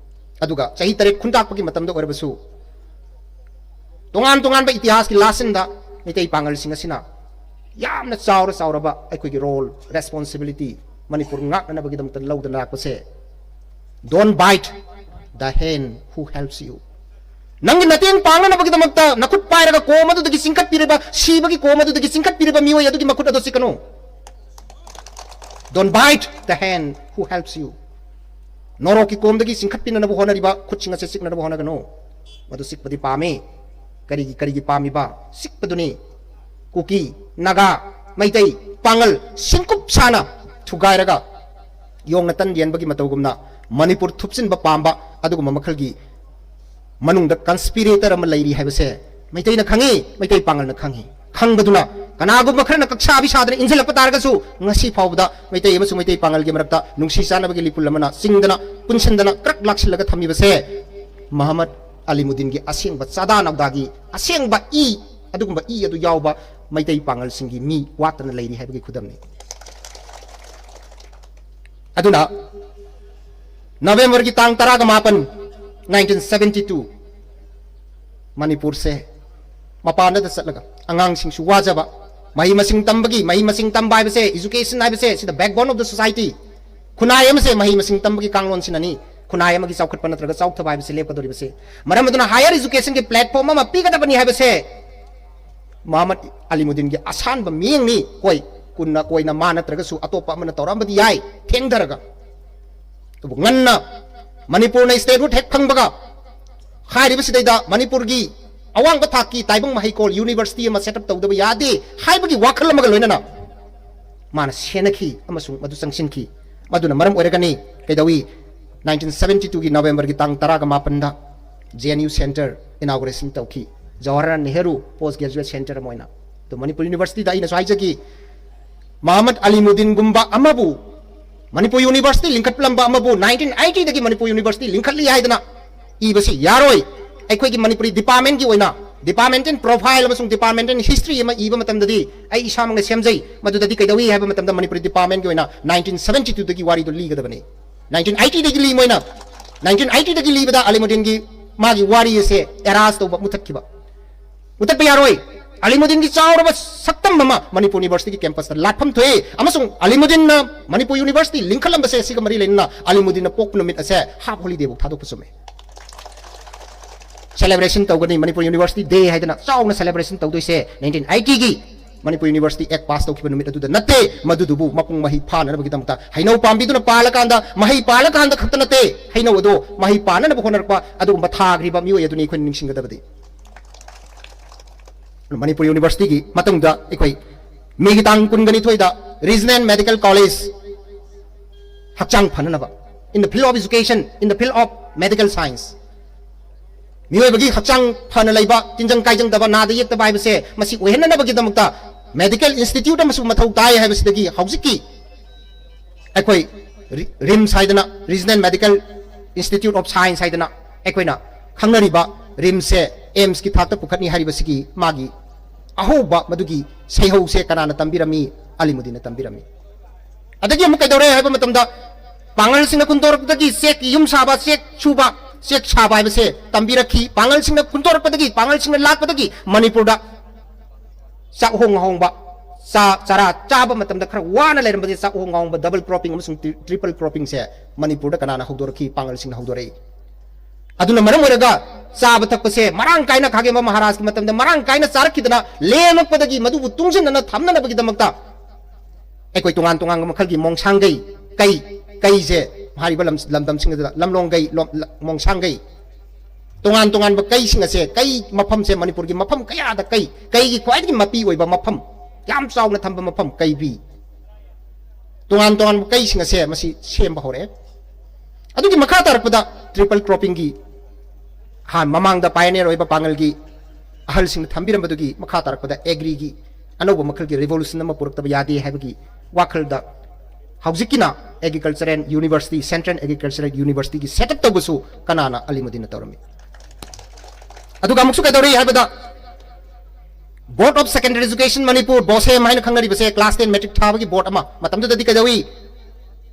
ꯑꯗꯨꯒ ꯆꯍꯤ ꯇꯔꯦꯠ ꯈꯨꯟꯇꯥꯛꯄꯒꯤ ꯃꯇꯝꯗ ꯑꯣꯏꯔꯕꯁꯨ, ꯇꯣꯉꯥꯟ ꯇꯣꯉꯥꯟꯕ ꯏꯇꯤꯍꯥꯁꯀꯤ ꯂꯥꯁꯟꯗ ꯃꯤꯇꯩ ꯄꯥꯡꯒꯜꯁꯤꯡ ꯑꯁꯤꯅ ꯌꯥꯝꯅ ꯆꯥꯎꯔ ꯆꯥꯎꯔꯕ ꯑꯩꯈꯣꯏꯒꯤ ꯔꯣꯜ, ꯔꯦꯁꯄꯣꯟꯁꯤꯕꯤꯂꯤꯇꯤ ꯃꯅꯤꯄꯨꯔ ꯉꯥꯛꯅꯅꯕꯒꯤꯗꯃꯛꯇ ꯂꯧꯗꯨꯅ ꯂꯥꯛꯄꯁꯦ, don't bite the hand who helps you. ꯅꯪꯒꯤ ꯃꯇꯦꯡ ꯄꯥꯡꯅꯅꯕꯒꯤꯗꯃꯛꯇ ꯅꯈꯨꯠ ꯄꯥꯏꯔꯒ ꯀꯣꯝ ꯑꯗꯨꯗꯒꯤ ꯆꯤꯡꯈꯠꯄꯤꯔꯤꯕ, ꯁꯤꯕꯒꯤ ꯀꯣꯝ ꯑꯗꯨꯗꯒꯤ ꯆꯤꯡꯈꯠꯄꯤꯔꯤꯕ ꯃꯤꯑꯣꯏ ꯑꯗꯨꯒꯤ ꯃꯈꯨꯠ ꯑꯗꯨ ꯆꯤꯛꯀꯅꯨ꯫ Don't bite the hand who helps you. ꯅꯣꯔꯣꯛꯀꯤ ꯀꯣꯝꯗꯒꯤ ꯆꯤꯡꯈꯠꯄꯤꯅꯅꯕ ꯍꯣꯠꯅꯔꯤꯕ ꯈꯨꯠꯁꯤꯡ ꯑꯁꯤ ꯆꯤꯛꯅꯅꯕ ꯍꯣꯠꯅꯒꯅꯨ꯫ ꯃꯗꯨ ꯆꯤꯛꯄꯗꯤ ꯄꯥꯝꯃꯤ꯫ ꯀꯔꯤꯒꯤ, ꯀꯔꯤꯒꯤ ꯄꯥꯝꯃꯤꯕ? ꯆꯤꯛꯄꯗꯨꯅꯤ꯫ ꯀꯨꯀꯤ, ꯅꯥꯒꯥ, ꯃꯩꯇꯩ, ꯄꯥꯡꯒꯜ, ꯁꯤꯡꯀꯨꯞ ꯁꯥꯅ ꯊꯨꯒꯥꯏꯔꯒ ꯌꯣꯡꯅ ꯇꯟ ꯌꯦꯟꯕꯒꯤ ꯃꯇꯧꯒꯨꯝꯅ ꯃꯅꯤꯄꯨꯔ ꯊꯨꯞꯆꯤꯟꯕ ꯄꯥꯝꯕ ꯑꯗꯨꯒꯨꯝꯕ ꯃꯈꯜꯒꯤ ꯃꯅꯨꯡꯗ ꯀꯟꯁꯄꯤꯔꯦꯇꯔ ꯑꯃ ꯂꯩꯔꯤ ꯍꯥꯏꯕꯁꯦ ꯃꯩꯇꯩꯅ ꯈꯪꯉꯤ, ꯃꯩꯇꯩ ꯄꯥꯡꯒꯜꯅ ꯈꯪꯉꯤ꯫ ꯈꯪꯕꯗꯨꯅ ꯀꯅꯥꯒꯨꯝꯕ ꯈꯔꯅ ꯀꯛꯁꯥꯕꯤ ꯁꯥꯗꯅ ꯏꯟꯁꯤꯜꯂꯛꯄ ꯇꯥꯔꯒꯁꯨ, ꯉꯁꯤ ꯐꯥꯎꯕꯗ ꯃꯩꯇꯩ ꯑꯃꯁꯨꯡ ꯃꯩꯇꯩ ꯄꯥꯉꯜꯒꯤ ꯃꯔꯛꯇ ꯅꯨꯡꯁꯤ ꯆꯥꯟꯅꯕꯒꯤ ꯂꯤꯄꯨꯜ ꯑꯃꯅ ꯆꯤꯡꯗꯅ, ꯄꯨꯟꯁꯤꯟꯗꯅ, ꯀ꯭ꯔꯛ ꯂꯥꯛꯁꯤꯜꯂꯒ ꯊꯝꯃꯤꯕꯁꯦ ꯃꯍꯃꯗ ꯑꯂꯤꯃꯨꯗꯤꯟꯒꯤ ꯑꯁꯦꯡꯕ ꯆꯥꯗꯥ ꯅꯧꯗꯥꯒꯤ ꯑꯁꯦꯡꯕ ꯏ, ꯑꯗꯨꯒꯨꯝꯕ ꯏ ꯑꯗꯨ ꯌꯥꯎꯕ ꯃꯩꯇꯩ ꯄꯥꯉꯜꯁꯤꯡꯒꯤ ꯃꯤ ꯋꯥꯠꯇꯅ ꯂꯩꯔꯤ ꯍꯥꯏꯕꯒꯤ ꯈꯨꯗꯝꯅꯤ꯫ ꯑꯗꯨꯅ ꯅꯕꯦꯝꯕꯔꯒꯤ ꯇꯥꯡ ꯇꯔꯥꯒ ꯃꯥꯄꯟ, nineteen seventy two, ꯃꯅꯤꯄꯨꯔꯁꯦ ꯃꯄꯥꯟꯗ ꯆꯠꯂꯒ ꯑꯉꯥꯡꯁꯤꯡꯁꯨ ꯋꯥꯖꯕ, ꯃꯍꯩ ꯃꯁꯤꯡ ꯇꯝꯕꯒꯤ, ꯃꯍꯩ ꯃꯁꯤꯡ ꯇꯝꯕ ꯍꯥꯏꯕꯁꯦ, education ꯍꯥꯏꯕꯁꯦ, ꯁꯤꯗ backbone of the society꯫ ꯈꯨꯟꯅꯥꯏ ꯑꯃꯁꯦ ꯃꯍꯩ ꯃꯁꯤꯡ ꯇꯝꯕꯒꯤ ꯀꯥꯡꯂꯣꯟꯁꯤꯅꯅꯤ ꯈꯨꯟꯅꯥꯏ ꯑꯃꯒꯤ ꯆꯥꯎꯈꯠꯄ ꯅꯠꯇ꯭ꯔꯒ ꯆꯥꯎꯊꯕ ꯍꯥꯏꯕꯁꯤ ꯂꯦꯞꯀꯗꯧꯔꯤꯕꯁꯦ꯫ ꯃꯔꯝ ꯑꯗꯨꯅ higher education ꯒꯤ platform ꯑꯃ ꯄꯤꯒꯗꯕꯅꯤ ꯍꯥꯏꯕꯁꯦ ꯃꯍꯃꯗ ꯑꯂꯤꯃꯨꯗꯤꯟꯒꯤ ꯑꯁꯥꯟꯕ ꯃꯤꯠꯌꯦꯡꯅꯤ꯫ ꯍꯣꯏ, ꯀꯨꯟꯅ ꯀꯣꯏꯅ ꯃꯥ ꯅꯠꯇ꯭ꯔꯒꯁꯨ ꯑꯇꯣꯞꯄ ꯑꯃꯅ ꯇꯧꯔꯛꯑꯝꯕꯗꯤ ꯌꯥꯏ, ꯊꯦꯡꯊꯔꯒ꯫ ꯑꯗꯨꯕꯨ ꯉꯟꯅ ꯃꯅꯤꯄꯨꯔꯅ statehood ꯍꯦꯛ ꯐꯪꯕꯒ ꯍꯥꯏꯔꯤꯕꯁꯤꯗꯩꯗ ꯃꯅꯤꯄꯨꯔꯒꯤ ꯑꯋꯥꯡꯕ ꯊꯥꯛꯀꯤ ꯇꯥꯏꯕꯪ ꯃꯍꯩꯀꯣꯜ university ꯑꯃ set up ꯇꯧꯗꯕ ꯌꯥꯗꯦ ꯍꯥꯏꯕꯒꯤ ꯋꯥꯈꯜ ꯑꯃꯒ ꯂꯣꯏꯅꯅ ꯃꯥꯅ ꯁꯦꯟꯅꯈꯤ ꯑꯃꯁꯨꯡ ꯃꯗꯨ ꯆꯪꯁꯤꯟꯈꯤ꯫ ꯃꯗꯨꯅ ꯃꯔꯝ ꯑꯣꯏꯔꯒꯅꯤ ꯀꯩꯗꯧꯏ nineteen seventy two ꯒꯤ ꯅꯕꯦꯝꯕꯔꯒꯤ ꯇꯥꯡ ꯇꯔꯥꯒ ꯃꯥꯄꯟꯗ J N U Centre inauguration ꯇꯧꯈꯤ, Jawaharlal Nehru Post Graduate Centre ꯑꯃ ꯑꯣꯏꯅ꯫ ꯑꯗꯨ ꯃꯅꯤꯄꯨꯔ university ꯗ ꯑꯩꯅꯁꯨ ꯍꯥꯏꯖꯈꯤ, ꯃꯍꯃꯗ ꯑꯂꯤꯃꯨꯗꯤꯟꯒꯨꯝꯕ ꯑꯃꯕꯨ ꯃꯅꯤꯄꯨꯔ university ꯂꯤꯡꯈꯠꯂꯝꯕ ꯑꯃꯕꯨ nineteen eighty ꯗꯒꯤ ꯃꯅꯤꯄꯨꯔ university ꯂꯤꯡꯈꯠꯂꯤ ꯍꯥꯏꯗꯅ ꯏꯕꯁꯤ ꯌꯥꯔꯣꯏ꯫ ꯑꯩꯈꯣꯏꯒꯤ ꯃꯅꯤꯄꯨꯔꯤ department ꯀꯤ ꯑꯣꯏꯅ departmental profile ꯑꯃꯁꯨꯡ departmental history ꯑꯃ ꯏꯕ ꯃꯇꯝꯗꯗꯤ ꯑꯩ ꯏꯁꯥꯃꯛꯅ ꯁꯦꯝꯖꯩ꯫ ꯃꯗꯨꯗꯗꯤ ꯀꯩꯗꯧꯏ ꯍꯥꯏꯕ ꯃꯇꯝꯗ ꯃꯅꯤꯄꯨꯔꯤ department ꯀꯤ ꯑꯣꯏꯅ nineteen seventy two ꯗꯒꯤ ꯋꯥꯔꯤꯗꯨ ꯂꯤꯒꯗꯕꯅꯤ꯫ Nineteen eighty ꯗꯒꯤ ꯂꯤ ꯃꯣꯏꯅ, nineteen eighty ꯗꯒꯤ ꯂꯤꯕꯗ ꯑꯂꯤꯃꯨꯗꯤꯟꯒꯤ ꯃꯥꯒꯤ ꯋꯥꯔꯤ ꯑꯁꯦ erase ꯇꯧꯕ, ꯃꯨꯊꯠꯈꯤꯕ꯫ ꯃꯨꯊꯠꯄ ꯌꯥꯔꯣꯏ꯫ ꯑꯂꯤꯃꯨꯗꯤꯟꯒꯤ ꯆꯥꯎꯔꯕ ꯁꯛꯇꯝ ꯑꯃ ꯃꯅꯤꯄꯨꯔ university ꯒꯤ campus ꯇ ꯂꯥꯠꯐꯝ ꯊꯣꯛꯏ, ꯑꯃꯁꯨꯡ ꯑꯂꯤꯃꯨꯗꯤꯟꯅ ꯃꯅꯤꯄꯨꯔ university ꯂꯤꯡꯈꯠꯂꯝꯕꯁꯦ ꯁꯤꯒ ꯃꯔꯤ ꯂꯩꯅꯅ ꯑꯂꯤꯃꯨꯗꯤꯟꯅ ꯄꯣꯛꯄ ꯅꯨꯃꯤꯠ ꯑꯁꯦ half holiday ꯐꯥꯎ ꯊꯥꯗꯣꯛꯄ ꯆꯨꯝꯃꯦ꯫ Celebration ꯇꯧꯒꯅꯤ, ꯃꯅꯤꯄꯨꯔ university day ꯍꯥꯏꯗꯅ ꯆꯥꯎꯅ celebration ꯇꯧꯗꯣꯏꯁꯦ nineteen eighty ꯒꯤ ꯃꯅꯤꯄꯨꯔ university act pass ꯇꯧꯈꯤꯕ ꯅꯨꯃꯤꯠ ꯑꯗꯨꯗ ꯅꯠꯇꯦ꯫ ꯃꯗꯨꯗꯨꯕꯨ ꯃꯄꯨꯡ ꯃꯍꯩ ꯐꯥꯅꯅꯕꯒꯤꯗꯃꯛꯇ ꯍꯩꯅꯧ ꯄꯥꯝꯕꯤꯗꯨꯅ ꯄꯥꯜꯂꯀꯥꯟꯗ, ꯃꯍꯩ ꯄꯥꯜꯂꯀꯥꯟꯗ ꯈꯛꯇ ꯅꯠꯇꯦ, ꯍꯩꯅꯧ ꯑꯗꯣ ꯃꯍꯩ ꯄꯥꯟꯅꯅꯕ ꯍꯣꯠꯅꯔꯛꯄ ꯑꯗꯨꯒꯨꯝꯕ ꯊꯥꯈ꯭ꯔꯤꯕ ꯃꯤꯑꯣꯏ ꯑꯗꯨꯅꯤ ꯑꯩꯈꯣꯏꯅ ꯅꯤꯡꯁꯤꯡꯒꯗꯕꯗꯤ꯫ ꯃꯅꯤꯄꯨꯔ university ꯒꯤ ꯃꯇꯨꯡꯗ ꯑꯩꯈꯣꯏ May ꯒꯤ ꯇꯥꯡ ꯀꯨꯟꯒ ꯅꯤꯊꯣꯏꯗ Regional Medical College ꯍꯛꯆꯥꯡ ꯐꯅꯅꯕ, in the field of education, in the field of medical science, ꯃꯤꯑꯣꯏꯕꯒꯤ ꯍꯛꯆꯥꯡ ꯐꯅ ꯂꯩꯕ, ꯇꯤꯟꯖꯪ ꯀꯥꯏꯖꯪꯗꯕ, ꯅꯥꯗ ꯌꯦꯛꯇꯕ ꯍꯥꯏꯕꯁꯦ ꯃꯁꯤ ꯑꯣꯏꯍꯟꯅꯅꯕꯒꯤꯗꯃꯛꯇ ꯃꯦꯗꯤꯀꯦꯜ ꯏꯟꯁꯇꯤꯇ꯭ꯌꯨꯠ ꯑꯃꯁꯨ ꯃꯊꯧ ꯇꯥꯏ ꯍꯥꯏꯕꯁꯤꯗꯒꯤ ꯍꯧꯖꯤꯛꯀꯤ ꯑꯩꯈꯣꯏ ꯔꯤ-, ꯔꯤꯝꯁ ꯍꯥꯏꯗꯅ, Regional Medical Institute of Science ꯍꯥꯏꯗꯅ ꯑꯩꯈꯣꯏꯅ ꯈꯪꯅꯔꯤꯕ ꯔꯤꯝꯁꯁꯦ ꯑꯦꯝꯁꯀꯤ ꯊꯥꯛꯇ ꯄꯨꯈꯠꯅꯤ ꯍꯥꯏꯔꯤꯕꯁꯤꯒꯤ ꯃꯥꯒꯤ ꯑꯍꯧꯕ ꯃꯗꯨꯒꯤ ꯁꯩꯍꯧꯁꯦ ꯀꯅꯥꯅ ꯇꯝꯕꯤꯔꯝꯃꯤ? ꯑꯂꯤꯃꯨꯗꯤꯟꯅ ꯇꯝꯕꯤꯔꯝꯃꯤ꯫ ꯑꯗꯒꯤ ꯑꯃꯨꯛ ꯀꯩꯗꯧꯔꯦ ꯍꯥꯏꯕ ꯃꯇꯝꯗ, ꯄꯥꯉꯜꯁꯤꯡꯅ ꯈꯨꯟꯗꯣꯔꯛꯄꯗꯒꯤ ꯆꯦꯛꯀꯤ ꯌꯨꯝ ꯁꯥꯕ, ꯆꯦꯛ ꯁꯨꯕ, ꯆꯦꯛ ꯁꯥꯕ ꯍꯥꯏꯕꯁꯦ ꯇꯝꯕꯤꯔꯛꯈꯤ꯫ ꯄꯥꯉꯜꯁꯤꯡꯅ ꯈꯨꯟꯗꯣꯔꯛꯄꯗꯒꯤ, ꯄꯥꯉꯜꯁꯤꯡꯅ ꯂꯥꯛꯄꯗꯒꯤ ꯃꯅꯤꯄꯨꯔꯗ ꯆꯥꯛꯍꯣꯡ ꯉꯥꯍꯣꯡꯕ, ꯆꯥ, ꯆꯔꯥ ꯆꯥꯕ ꯃꯇꯝꯗ ꯈꯔ ꯋꯥꯅ ꯂꯩꯔꯝꯕꯁꯦ, ꯆꯥꯛꯍꯣꯡ ꯉꯥꯍꯣꯡꯕ, double cropping ꯑꯃꯁꯨꯡ tri-, triple croppingꯁꯦ ꯃꯅꯤꯄꯨꯔꯗ ꯀꯅꯥꯅ ꯍꯧꯗꯣꯔꯛꯈꯤ? ꯄꯥꯉꯜꯁꯤꯡꯅ ꯍꯧꯗꯣꯔꯛꯏ꯫ ꯑꯗꯨꯅ ꯃꯔꯝ ꯑꯣꯏꯔꯒ ꯆꯥꯕ ꯊꯛꯄꯁꯦ ꯃꯔꯥꯡ ꯀꯥꯏꯅ ꯈꯥꯒꯦꯝꯕ ꯃꯍꯥꯔꯥꯖꯀꯤ ꯃꯇꯝꯗ ꯃꯔꯥꯡ ꯀꯥꯏꯅ ꯆꯥꯔꯛꯈꯤꯗꯅ, ꯂꯦꯝꯃꯛꯄꯗꯒꯤ ꯃꯗꯨꯕꯨ ꯇꯨꯡꯁꯤꯟꯗꯅ ꯊꯝꯅꯅꯕꯒꯤꯗꯃꯛꯇ ꯑꯩꯈꯣꯏ ꯇꯣꯉꯥꯟ ꯇꯣꯉꯥꯟꯕ ꯃꯈꯜꯒꯤ ꯃꯣꯡꯁꯥꯡꯒꯩ, ꯀꯩ, ꯀꯩꯁꯦ ꯍꯥꯏꯔꯤꯕ ꯂꯝ-, ꯂꯝꯗꯝꯁꯤꯡ ꯑꯗꯨꯗ ꯂꯝꯂꯣꯡꯒꯩ, ꯂꯣ-, ꯂ-, ꯃꯣꯡꯁꯥꯡꯒꯩ, ꯇꯣꯉꯥꯟ ꯇꯣꯉꯥꯟꯕ ꯀꯩꯁꯤꯡ ꯑꯁꯦ, ꯀꯩ ꯃꯐꯝꯁꯦ ꯃꯅꯤꯄꯨꯔꯒꯤ ꯃꯐꯝ ꯀꯌꯥꯗ ꯀꯩ, ꯀꯩꯒꯤ ꯈ꯭ꯋꯥꯏꯗꯒꯤ ꯃꯄꯤ ꯑꯣꯏꯕ ꯃꯐꯝ, ꯌꯥꯝ ꯆꯥꯎꯅ ꯊꯝꯕ ꯃꯐꯝ, ꯀꯩꯕꯤ꯫ ꯇꯣꯉꯥꯟ ꯇꯣꯉꯥꯟꯕ ꯀꯩꯁꯤꯡ ꯑꯁꯦ ꯃꯁꯤ ꯁꯦꯝꯕ ꯍꯧꯔꯛꯑꯦ꯫ ꯑꯗꯨꯒꯤ ꯃꯈꯥ ꯇꯥꯔꯛꯄꯗ triple croppingꯒꯤ ꯍꯥꯟ ꯃꯃꯥꯡꯗ pioneer ꯑꯣꯏꯕ ꯄꯥꯡꯒꯜꯒꯤ ꯑꯍꯜꯁꯤꯡꯅ ꯊꯝꯕꯤꯔꯝꯕꯗꯨꯒꯤ ꯃꯈꯥ ꯇꯥꯔꯛꯄꯗ agriꯒꯤ ꯑꯅꯧꯕ ꯃꯈꯜꯒꯤ revolution ꯑꯃ ꯄꯨꯔꯛꯇꯕ ꯌꯥꯗꯦ ꯍꯥꯏꯕꯒꯤ ꯋꯥꯈꯜꯗ ꯍꯧꯖꯤꯛꯀꯤꯅ Agriculture and University, Central Agricultural Universityꯒꯤ set up ꯇꯧꯕꯁꯨ ꯀꯅꯥꯅ? ꯑꯂꯤꯃꯨꯗꯤꯟꯅ ꯇꯧꯔꯝꯃꯤ꯫ ꯑꯗꯨꯒ ꯑꯃꯨꯛꯁꯨ ꯀꯩꯗꯧꯔꯤ ꯍꯥꯏꯕꯗ, Board of Secondary Education Manipur, BOSEM ꯍꯥꯏꯅ ꯈꯪꯅꯔꯤꯕꯁꯦ, class ten matric ꯊꯥꯕꯒꯤ board ꯑꯃ, ꯃꯇꯝꯗꯨꯗꯗꯤ ꯀꯩꯗꯧꯏ?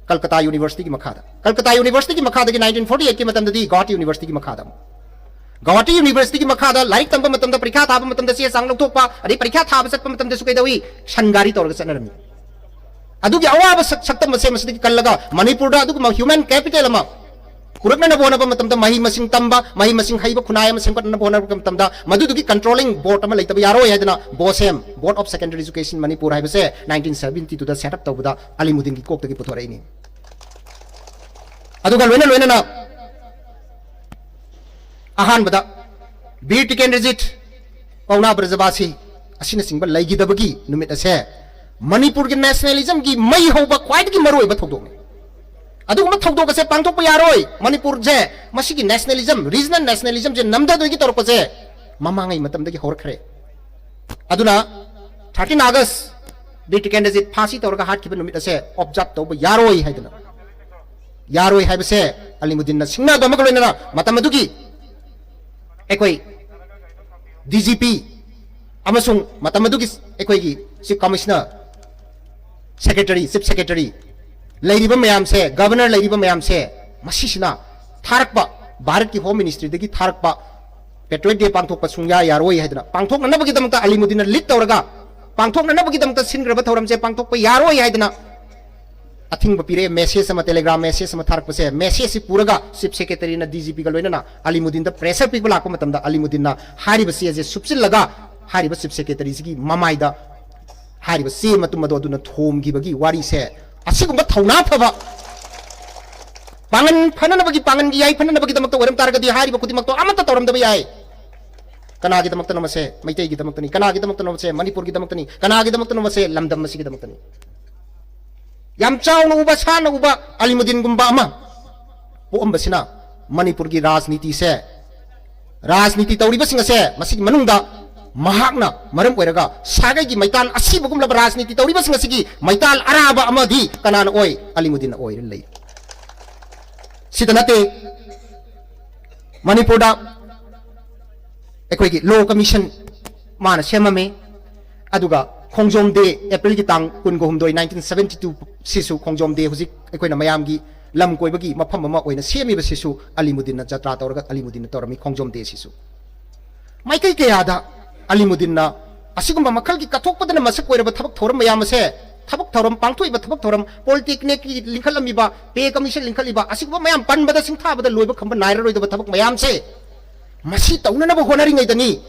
ꯀꯜꯀꯇꯥ Universityꯒꯤ ꯃꯈꯥꯗ, ꯀꯜꯀꯇꯥ Universityꯒꯤ ꯃꯈꯥꯗꯒꯤ nineteen forty eightꯀꯤ ꯃꯇꯝꯗꯗꯤ ꯒꯧꯍꯥꯇꯤ Universityꯒꯤ ꯃꯈꯥꯗ ꯑꯃꯨꯛ, ꯒꯧꯍꯥꯇꯤ Universityꯒꯤ ꯃꯈꯥꯗ ꯂꯥꯏꯔꯤꯛ ꯇꯝꯕ ꯃꯇꯝꯗ, ꯄꯔꯤꯈꯥ ꯊꯥꯕ ꯃꯇꯝꯗ ꯆꯦ ꯆꯥꯡ ꯂꯧꯊꯣꯛꯄ, ꯑꯗꯩ ꯄꯔꯤꯈꯥ ꯊꯥꯕ ꯆꯠꯄ ꯃꯇꯝꯗꯁꯨ ꯀꯩꯗꯧꯏ? ꯁꯟ ꯒꯥꯔꯤ ꯇꯧꯔꯒ ꯆꯠꯅꯔꯝꯃꯤ꯫ ꯑꯗꯨꯒꯤ ꯑꯋꯥꯕ ꯁꯛ-, ꯁꯛꯇꯝ ꯑꯁꯦ ꯃꯁꯤꯗꯒꯤ ꯀꯜꯂꯒ ꯃꯅꯤꯄꯨꯔꯗ ꯑꯗꯨꯒꯨꯝꯕ human capital ꯑꯃ ꯄꯨꯔꯛꯅꯅꯕ ꯍꯣꯠꯅꯕ ꯃꯇꯝꯗ, ꯃꯍꯩ ꯃꯁꯤꯡ ꯇꯝꯕ, ꯃꯍꯩ ꯃꯁꯤꯡ ꯍꯩꯕ ꯈꯨꯟꯅꯥꯏ ꯑꯃ ꯁꯦꯝꯒꯠꯅꯅꯕ ꯍꯣꯠꯅꯔꯛꯄ ꯃꯇꯝꯗ, ꯃꯗꯨꯗꯨꯒꯤ controlling board ꯑꯃ ꯂꯩꯇꯕ ꯌꯥꯔꯣꯏ ꯍꯥꯏꯗꯅ BOSEM, Board of Secondary Education Manipur ꯍꯥꯏꯕꯁꯦ nineteen seventy twoꯗ set up ꯇꯧꯕꯗ ꯑꯂꯤꯃꯨꯗꯤꯟꯒꯤ ꯀꯣꯛꯇꯒꯤ ꯄꯨꯊꯣꯔꯛꯏꯅꯤ꯫ ꯑꯗꯨꯒ ꯂꯣꯏꯅ ꯂꯣꯏꯅꯅ ꯑꯍꯥꯟꯕꯗ ꯕꯤꯔ ꯇꯤꯀꯦꯟꯗ꯭ꯔꯖꯤꯠ, ꯄꯥꯎꯅꯥ ꯕ꯭ꯔꯖꯕꯥꯁꯤ ꯑꯁꯤꯅꯆꯤꯡꯕ ꯂꯩꯈꯤꯗꯕꯒꯤ ꯅꯨꯃꯤꯠ ꯑꯁꯦ ꯃꯅꯤꯄꯨꯔꯒꯤ nationalismꯒꯤ ꯃꯩ ꯍꯧꯕ ꯈ꯭ꯋꯥꯏꯗꯒꯤ ꯃꯔꯨꯑꯣꯏꯕ ꯊꯧꯗꯣꯛꯅꯤ꯫ ꯑꯗꯨꯒꯨꯝꯕ ꯊꯧꯗꯣꯛ ꯑꯁꯦ ꯄꯥꯡꯊꯣꯛꯄ ꯌꯥꯔꯣꯏ꯫ ꯃꯅꯤꯄꯨꯔꯁꯦ ꯃꯁꯤꯒꯤ nationalism, regional nationalismꯁꯦ ꯅꯝꯊꯗꯣꯏꯒꯤ ꯇꯧꯔꯛꯄꯁꯦ ꯃꯃꯥꯡꯉꯩ ꯃꯇꯝꯗꯒꯤ ꯍꯧꯔꯛꯈ꯭ꯔꯦ꯫ ꯑꯗꯨꯅ ꯊꯥꯔꯇꯤꯟ ꯑꯥꯒꯁ ꯕꯤꯔ ꯇꯤꯀꯦꯟꯗ꯭ꯔꯖꯤꯠ ꯐꯥꯁꯤ ꯇꯧꯔꯒ ꯍꯥꯠꯈꯤꯕ ꯅꯨꯃꯤꯠ ꯑꯁꯦ ꯑꯣꯕꯖꯥꯔꯕ ꯇꯧꯕ ꯌꯥꯔꯣꯏ ꯍꯥꯏꯗꯅ, ꯌꯥꯔꯣꯏ ꯍꯥꯏꯕꯁꯦ ꯑꯂꯤꯃꯨꯗꯤꯟꯅ ꯁꯤꯡꯅꯕ ꯑꯃꯒ ꯂꯣꯏꯅꯅ ꯃꯇꯝ ꯑꯗꯨꯒꯤ ꯑꯩꯈꯣꯏ ꯗꯤ ꯖꯤ ꯄꯤ ꯑꯃꯁꯨꯡ ꯃꯇꯝ ꯑꯗꯨꯒꯤ ꯑꯩꯈꯣꯏꯒꯤ chief commissioner, secretary, chief secretary ꯂꯩꯔꯤꯕ ꯃꯌꯥꯝꯁꯦ, ꯒꯕꯔꯅꯔ ꯂꯩꯔꯤꯕ ꯃꯌꯥꯝꯁꯦ, ꯃꯁꯤꯁꯤꯅ ꯊꯥꯔꯛꯄ, ꯚꯥꯔꯠꯀꯤ ꯍꯣꯝ ꯃꯤꯅꯤꯁꯇ꯭ꯔꯤꯗꯒꯤ ꯊꯥꯔꯛꯄ ꯄꯦꯇ꯭ꯔꯣꯏꯠ ꯗꯦ ꯄꯥꯡꯊꯣꯛꯄ ꯁꯨꯡꯌꯥ ꯌꯥꯔꯣꯏ ꯍꯥꯏꯗꯅ, ꯄꯥꯡꯊꯣꯛꯅꯅꯕꯒꯤꯗꯃꯛꯇ ꯑꯂꯤꯃꯨꯗꯤꯟꯅ ꯂꯤꯗ ꯇꯧꯔꯒ ꯄꯥꯡꯊꯣꯛꯅꯅꯕꯒꯤꯗꯃꯛꯇ ꯁꯤꯟꯈ꯭ꯔꯕ ꯊꯧꯔꯝꯁꯦ ꯄꯥꯡꯊꯣꯛꯄ ꯌꯥꯔꯣꯏ ꯍꯥꯏꯗꯅ ꯑꯊꯤꯡꯕ ꯄꯤꯔꯛꯑꯦ꯫ ꯃꯦꯁꯦꯖ ꯑꯃ, ꯇꯦꯂꯦꯒ꯭ꯔꯥꯝ ꯃꯦꯁꯦꯖ ꯑꯃ ꯊꯥꯔꯛꯄꯁꯦ, ꯃꯦꯁꯦꯖꯁꯤ ꯄꯨꯔꯒ ꯆꯤꯐ ꯁꯦꯀ꯭ꯔꯦꯇꯔꯤꯅ ꯗꯤ ꯖꯤ ꯄꯤꯒ ꯂꯣꯏꯅꯅ ꯑꯂꯤꯃꯨꯗꯤꯟꯗ ꯄ꯭ꯔꯦꯁꯔ ꯄꯤꯕ ꯂꯥꯛꯄ ꯃꯇꯝꯗ ꯑꯂꯤꯃꯨꯗꯤꯟꯅ ꯍꯥꯏꯔꯤꯕ ꯆꯦꯁꯦ ꯁꯨꯞꯆꯤꯜꯂꯒ ꯍꯥꯏꯔꯤꯕ ꯆꯤꯐ ꯁꯦꯀ꯭ꯔꯦꯇꯔꯤꯁꯤꯒꯤ ꯃꯃꯥꯏꯗ ꯍꯥꯏꯔꯤꯕ ꯆꯦ ꯃꯇꯨꯝ ꯑꯗꯣ ꯑꯗꯨꯅ ꯊꯣꯝꯈꯤꯕꯒꯤ ꯋꯥꯔꯤꯁꯦ, ꯑꯁꯤꯒꯨꯝꯕ ꯊꯧꯅꯥ ꯐꯕ, ꯄꯥꯡꯒꯟ ꯐꯅꯅꯕꯒꯤ, ꯄꯥꯡꯒꯟꯒꯤ ꯌꯥꯏꯐꯅꯅꯕꯒꯤꯗꯃꯛꯇ ꯑꯣꯏꯔꯝ ꯇꯥꯔꯒꯗꯤ ꯍꯥꯏꯔꯤꯕ ꯈꯨꯗꯤꯡꯃꯛꯇꯣ ꯑꯃꯠꯇ ꯇꯧꯔꯝꯗꯕ ꯌꯥꯏ꯫ ꯀꯅꯥꯒꯤꯗꯃꯛꯇꯅꯣ ꯃꯁꯦ? ꯃꯩꯇꯩꯒꯤꯗꯃꯛꯇꯅꯤ꯫ ꯀꯅꯥꯒꯤꯗꯃꯛꯇꯅꯣ ꯃꯁꯦ? ꯃꯅꯤꯄꯨꯔꯒꯤꯗꯃꯛꯇꯅꯤ꯫ ꯀꯅꯥꯒꯤꯗꯃꯛꯇꯅꯣ ꯃꯁꯦ? ꯂꯝꯗꯝ ꯑꯁꯤꯒꯤꯗꯃꯛꯇꯅꯤ꯫ ꯌꯥꯝ ꯆꯥꯎꯅ ꯎꯕ, ꯁꯥꯟꯅ ꯎꯕ ꯑꯂꯤꯃꯨꯗꯤꯟꯒꯨꯝꯕ ꯑꯃ ꯄꯣꯛꯑꯝꯕꯁꯤꯅ ꯃꯅꯤꯄꯨꯔꯒꯤ ꯔꯥꯖꯅꯤꯇꯤꯁꯦ, ꯔꯥꯖꯅꯤꯇꯤ ꯇꯧꯔꯤꯕꯁꯤꯡ ꯑꯁꯦ, ꯃꯁꯤꯒꯤ ꯃꯅꯨꯡꯗ ꯃꯍꯥꯛꯅ ꯃꯔꯝ ꯑꯣꯏꯔꯒ ꯁꯥꯒꯩꯒꯤ ꯃꯩꯇꯥꯟ ꯑꯁꯤꯕꯒꯨꯝꯂꯕ ꯔꯥꯖꯅꯤꯇꯤ ꯇꯧꯔꯤꯕꯁꯤꯡ ꯑꯁꯤꯒꯤ ꯃꯩꯇꯥꯟ ꯑꯔꯥꯕ ꯑꯃꯗꯤ ꯀꯅꯥꯅ ꯑꯣꯏ? ꯑꯂꯤꯃꯨꯗꯤꯟꯅ ꯑꯣꯏꯔ ꯂꯩ꯫ ꯁꯤꯗ ꯅꯠꯇꯦ, ꯃꯅꯤꯄꯨꯔꯗ ꯑꯩꯈꯣꯏꯒꯤ ꯂꯣ ꯀꯃꯤꯁꯟ ꯃꯥꯅ ꯁꯦꯝꯃꯝꯃꯤ꯫ ꯑꯗꯨꯒ ꯈꯣꯡꯖꯣꯝ ꯗꯦ, ꯑꯦꯄ꯭ꯔꯤꯜꯒꯤ ꯇꯥꯡ ꯀꯨꯟꯒ ꯍꯨꯝꯗꯣꯏ, ꯅꯥꯏꯟꯇꯤꯟ ꯁꯕꯦꯟꯇꯤ ꯇꯨ ꯁꯤꯁꯨ ꯈꯣꯡꯖꯣꯝ ꯗꯦ ꯍꯧꯖꯤꯛ ꯑꯩꯈꯣꯏꯅ ꯃꯌꯥꯝꯒꯤ ꯂꯝ ꯀꯣꯏꯕꯒꯤ ꯃꯐꯝ ꯑꯃ ꯑꯣꯏꯅ ꯁꯦꯝꯃꯤꯕꯁꯤꯁꯨ ꯑꯂꯤꯃꯨꯗꯤꯟꯅ ꯖꯇ꯭ꯔꯥ ꯇꯧꯔꯒ ꯑꯂꯤꯃꯨꯗꯤꯟꯅ ꯇꯧꯔꯝꯃꯤ ꯈꯣꯡꯖꯣꯝ ꯗꯦ ꯁꯤꯁꯨ꯫ ꯃꯥꯏꯀꯩ ꯀꯌꯥꯗ ꯑꯂꯤꯃꯨꯗꯤꯟꯅ ꯑꯁꯤꯒꯨꯝꯕ ꯃꯈꯜꯒꯤ ꯀꯠꯊꯣꯛꯄꯗꯅ ꯃꯁꯛ ꯑꯣꯏꯔꯕ ꯊꯕꯛ ꯊꯧꯔꯝ ꯃꯌꯥꯝ ꯑꯁꯦ, ꯊꯕꯛ ꯊꯧꯔꯝ, ꯄꯥꯡꯊꯣꯛꯏꯕ ꯊꯕꯛ ꯊꯧꯔꯝ, ꯄꯣꯂꯤꯇꯦꯛꯅꯤꯛꯀꯤ ꯂꯤꯡꯈꯠꯂꯝꯃꯤꯕ, ꯄꯦ ꯀꯃꯤꯁꯟ ꯂꯤꯡꯈꯠꯂꯤꯕ, ꯑꯁꯤꯒꯨꯝꯕ ꯃꯌꯥꯝ ꯄꯟꯕꯗ ꯁꯤꯡꯊꯥꯕꯗ ꯂꯣꯏꯕ ꯈꯝꯕ ꯅꯥꯏꯔꯔꯣꯏꯗꯕ ꯊꯕꯛ ꯃꯌꯥꯝꯁꯦ, ꯃꯁꯤ ꯇꯧꯅꯅꯕ ꯍꯣꯠꯅꯔꯤꯉꯩꯗꯅꯤ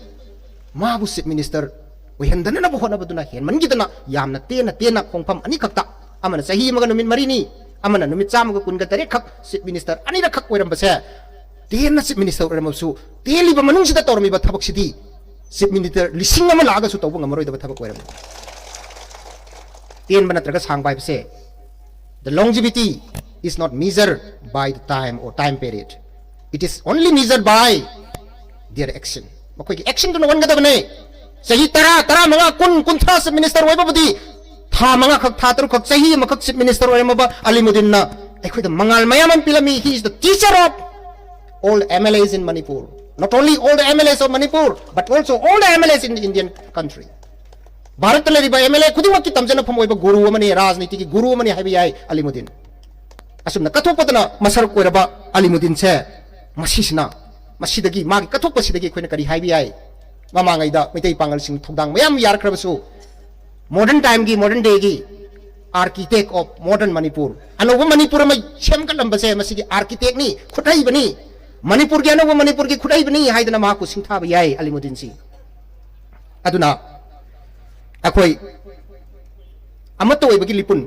ꯃꯥꯕꯨ ꯆꯤꯐ ꯃꯤꯅꯤꯁꯇꯔ ꯑꯣꯏꯍꯟꯗꯅꯕ ꯍꯣꯠꯅꯕꯗꯨꯅ ꯍꯦꯟꯃꯟꯈꯤꯗꯅ ꯌꯥꯝꯅ ꯇꯦꯟꯅ ꯇꯦꯟꯅ ꯈꯣꯡꯐꯝ ꯑꯅꯤꯈꯛꯇ, ꯑꯃꯅ ꯆꯍꯤ ꯑꯃꯒ ꯅꯨꯃꯤꯠ ꯃꯔꯤꯅꯤ, ꯑꯃꯅ ꯅꯨꯃꯤꯠ ꯆꯥꯝꯃꯒ ꯀꯨꯟꯒ ꯇꯔꯦꯠ ꯈꯛ ꯆꯤꯐ ꯃꯤꯅꯤꯁꯇꯔ ꯑꯅꯤꯔꯛꯈꯛ ꯑꯣꯏꯔꯝꯕꯁꯦ, ꯇꯦꯟꯅ ꯆꯤꯐ ꯃꯤꯅꯤꯁꯇꯔ ꯑꯣꯏꯔꯝꯃꯕꯁꯨ, ꯇꯦꯜꯂꯤꯕ ꯃꯅꯨꯡꯁꯤꯗ ꯇꯧꯔꯝꯃꯤꯕ ꯊꯕꯛꯁꯤꯗꯤ ꯆꯤꯐ ꯃꯤꯅꯤꯁꯇꯔ ꯂꯤꯁꯤꯡ ꯑꯃ ꯂꯥꯛꯑꯒꯁꯨ ꯇꯧꯕ ꯉꯝꯃꯔꯣꯏꯗꯕ ꯊꯕꯛ ꯑꯣꯏꯔꯝꯃꯤ꯫ ꯇꯦꯟꯕ ꯅꯠꯇ꯭ꯔꯒ ꯁꯥꯡꯕ ꯍꯥꯏꯕꯁꯦ, the longevity is not measured by the time or time period. It is only measured by their action. ꯃꯈꯣꯏꯒꯤ ꯑꯦꯛꯁꯟꯗꯨꯅ ꯑꯣꯟꯒꯗꯕꯅꯦ꯫ ꯆꯍꯤ ꯇꯔꯥ, ꯇꯔꯥꯃꯉꯥ, ꯀꯨꯟ, ꯀꯨꯟꯊ꯭ꯔꯥ Chief Minister ꯑꯣꯏꯕꯕꯨꯗꯤ, ꯊꯥ ꯃꯉꯥꯈꯛ, ꯊꯥ ꯇꯔꯨꯛꯈꯛ, ꯆꯍꯤ ꯑꯃꯈꯛ Chief Minister ꯑꯣꯏꯔꯝꯃꯕ ꯑꯂꯤꯃꯨꯗꯤꯟꯅ ꯑꯩꯈꯣꯏꯗ ꯃꯉꯥꯜ ꯃꯌꯥꯝ ꯑꯃ ꯄꯤꯔꯝꯃꯤ. He is the teacher of all MLAs in Manipur. Not only all the MLAs of Manipur, but also all the MLAs in the Indian country. ꯚꯥꯔꯠꯇ ꯂꯩꯔꯤꯕ MLA ꯈꯨꯗꯤꯡꯃꯛꯀꯤ ꯇꯝꯖꯅꯐꯝ ꯑꯣꯏꯕ ꯒꯨꯔꯨ ꯑꯃꯅꯤ, ꯔꯥꯖꯅꯤꯇꯤꯒꯤ ꯒꯨꯔꯨ ꯑꯃꯅꯤ ꯍꯥꯏꯕ ꯌꯥꯏ ꯑꯂꯤꯃꯨꯗꯤꯟ꯫ ꯑꯁꯨꯝꯅ ꯀꯠꯊꯣꯛꯄꯇꯅ ꯃꯁꯔꯨꯛ ꯑꯣꯏꯔꯕ ꯑꯂꯤꯃꯨꯗꯤꯟꯁꯦ, ꯃꯁꯤꯁꯤꯅ, ꯃꯁꯤꯗꯒꯤ, ꯃꯥꯒꯤ ꯀꯠꯊꯣꯛꯄꯁꯤꯗꯒꯤ ꯑꯩꯈꯣꯏꯅ ꯀꯔꯤ ꯍꯥꯏꯕ ꯌꯥꯏ? ꯃꯃꯥꯡꯉꯩꯗ ꯃꯩꯇꯩ ꯄꯥꯉꯜꯁꯤꯡ ꯊꯧꯗꯥꯡ ꯃꯌꯥꯝ ꯌꯥꯔꯛꯈ꯭ꯔꯕꯁꯨ, modern timeꯒꯤ, modern dayꯒꯤ architect of modern Manipur, ꯑꯅꯧꯕ ꯃꯅꯤꯄꯨꯔ ꯑꯃ ꯁꯦꯝꯒꯠꯂꯝꯕꯁꯦ ꯃꯁꯤꯒꯤ architectꯅꯤ, ꯈꯨꯠꯍꯩꯕꯅꯤ, ꯃꯅꯤꯄꯨꯔꯒꯤ, ꯑꯅꯧꯕ ꯃꯅꯤꯄꯨꯔꯒꯤ ꯈꯨꯠꯍꯩꯕꯅꯤ ꯍꯥꯏꯗꯅ ꯃꯍꯥꯛꯄꯨ ꯁꯤꯡꯊꯥꯕ ꯌꯥꯏ ꯑꯂꯤꯃꯨꯗꯤꯟꯁꯤ꯫ ꯑꯗꯨꯅ ꯑꯩꯈꯣꯏ ꯑꯃꯠꯇ ꯑꯣꯏꯕꯒꯤ ꯂꯤꯄꯨꯟ,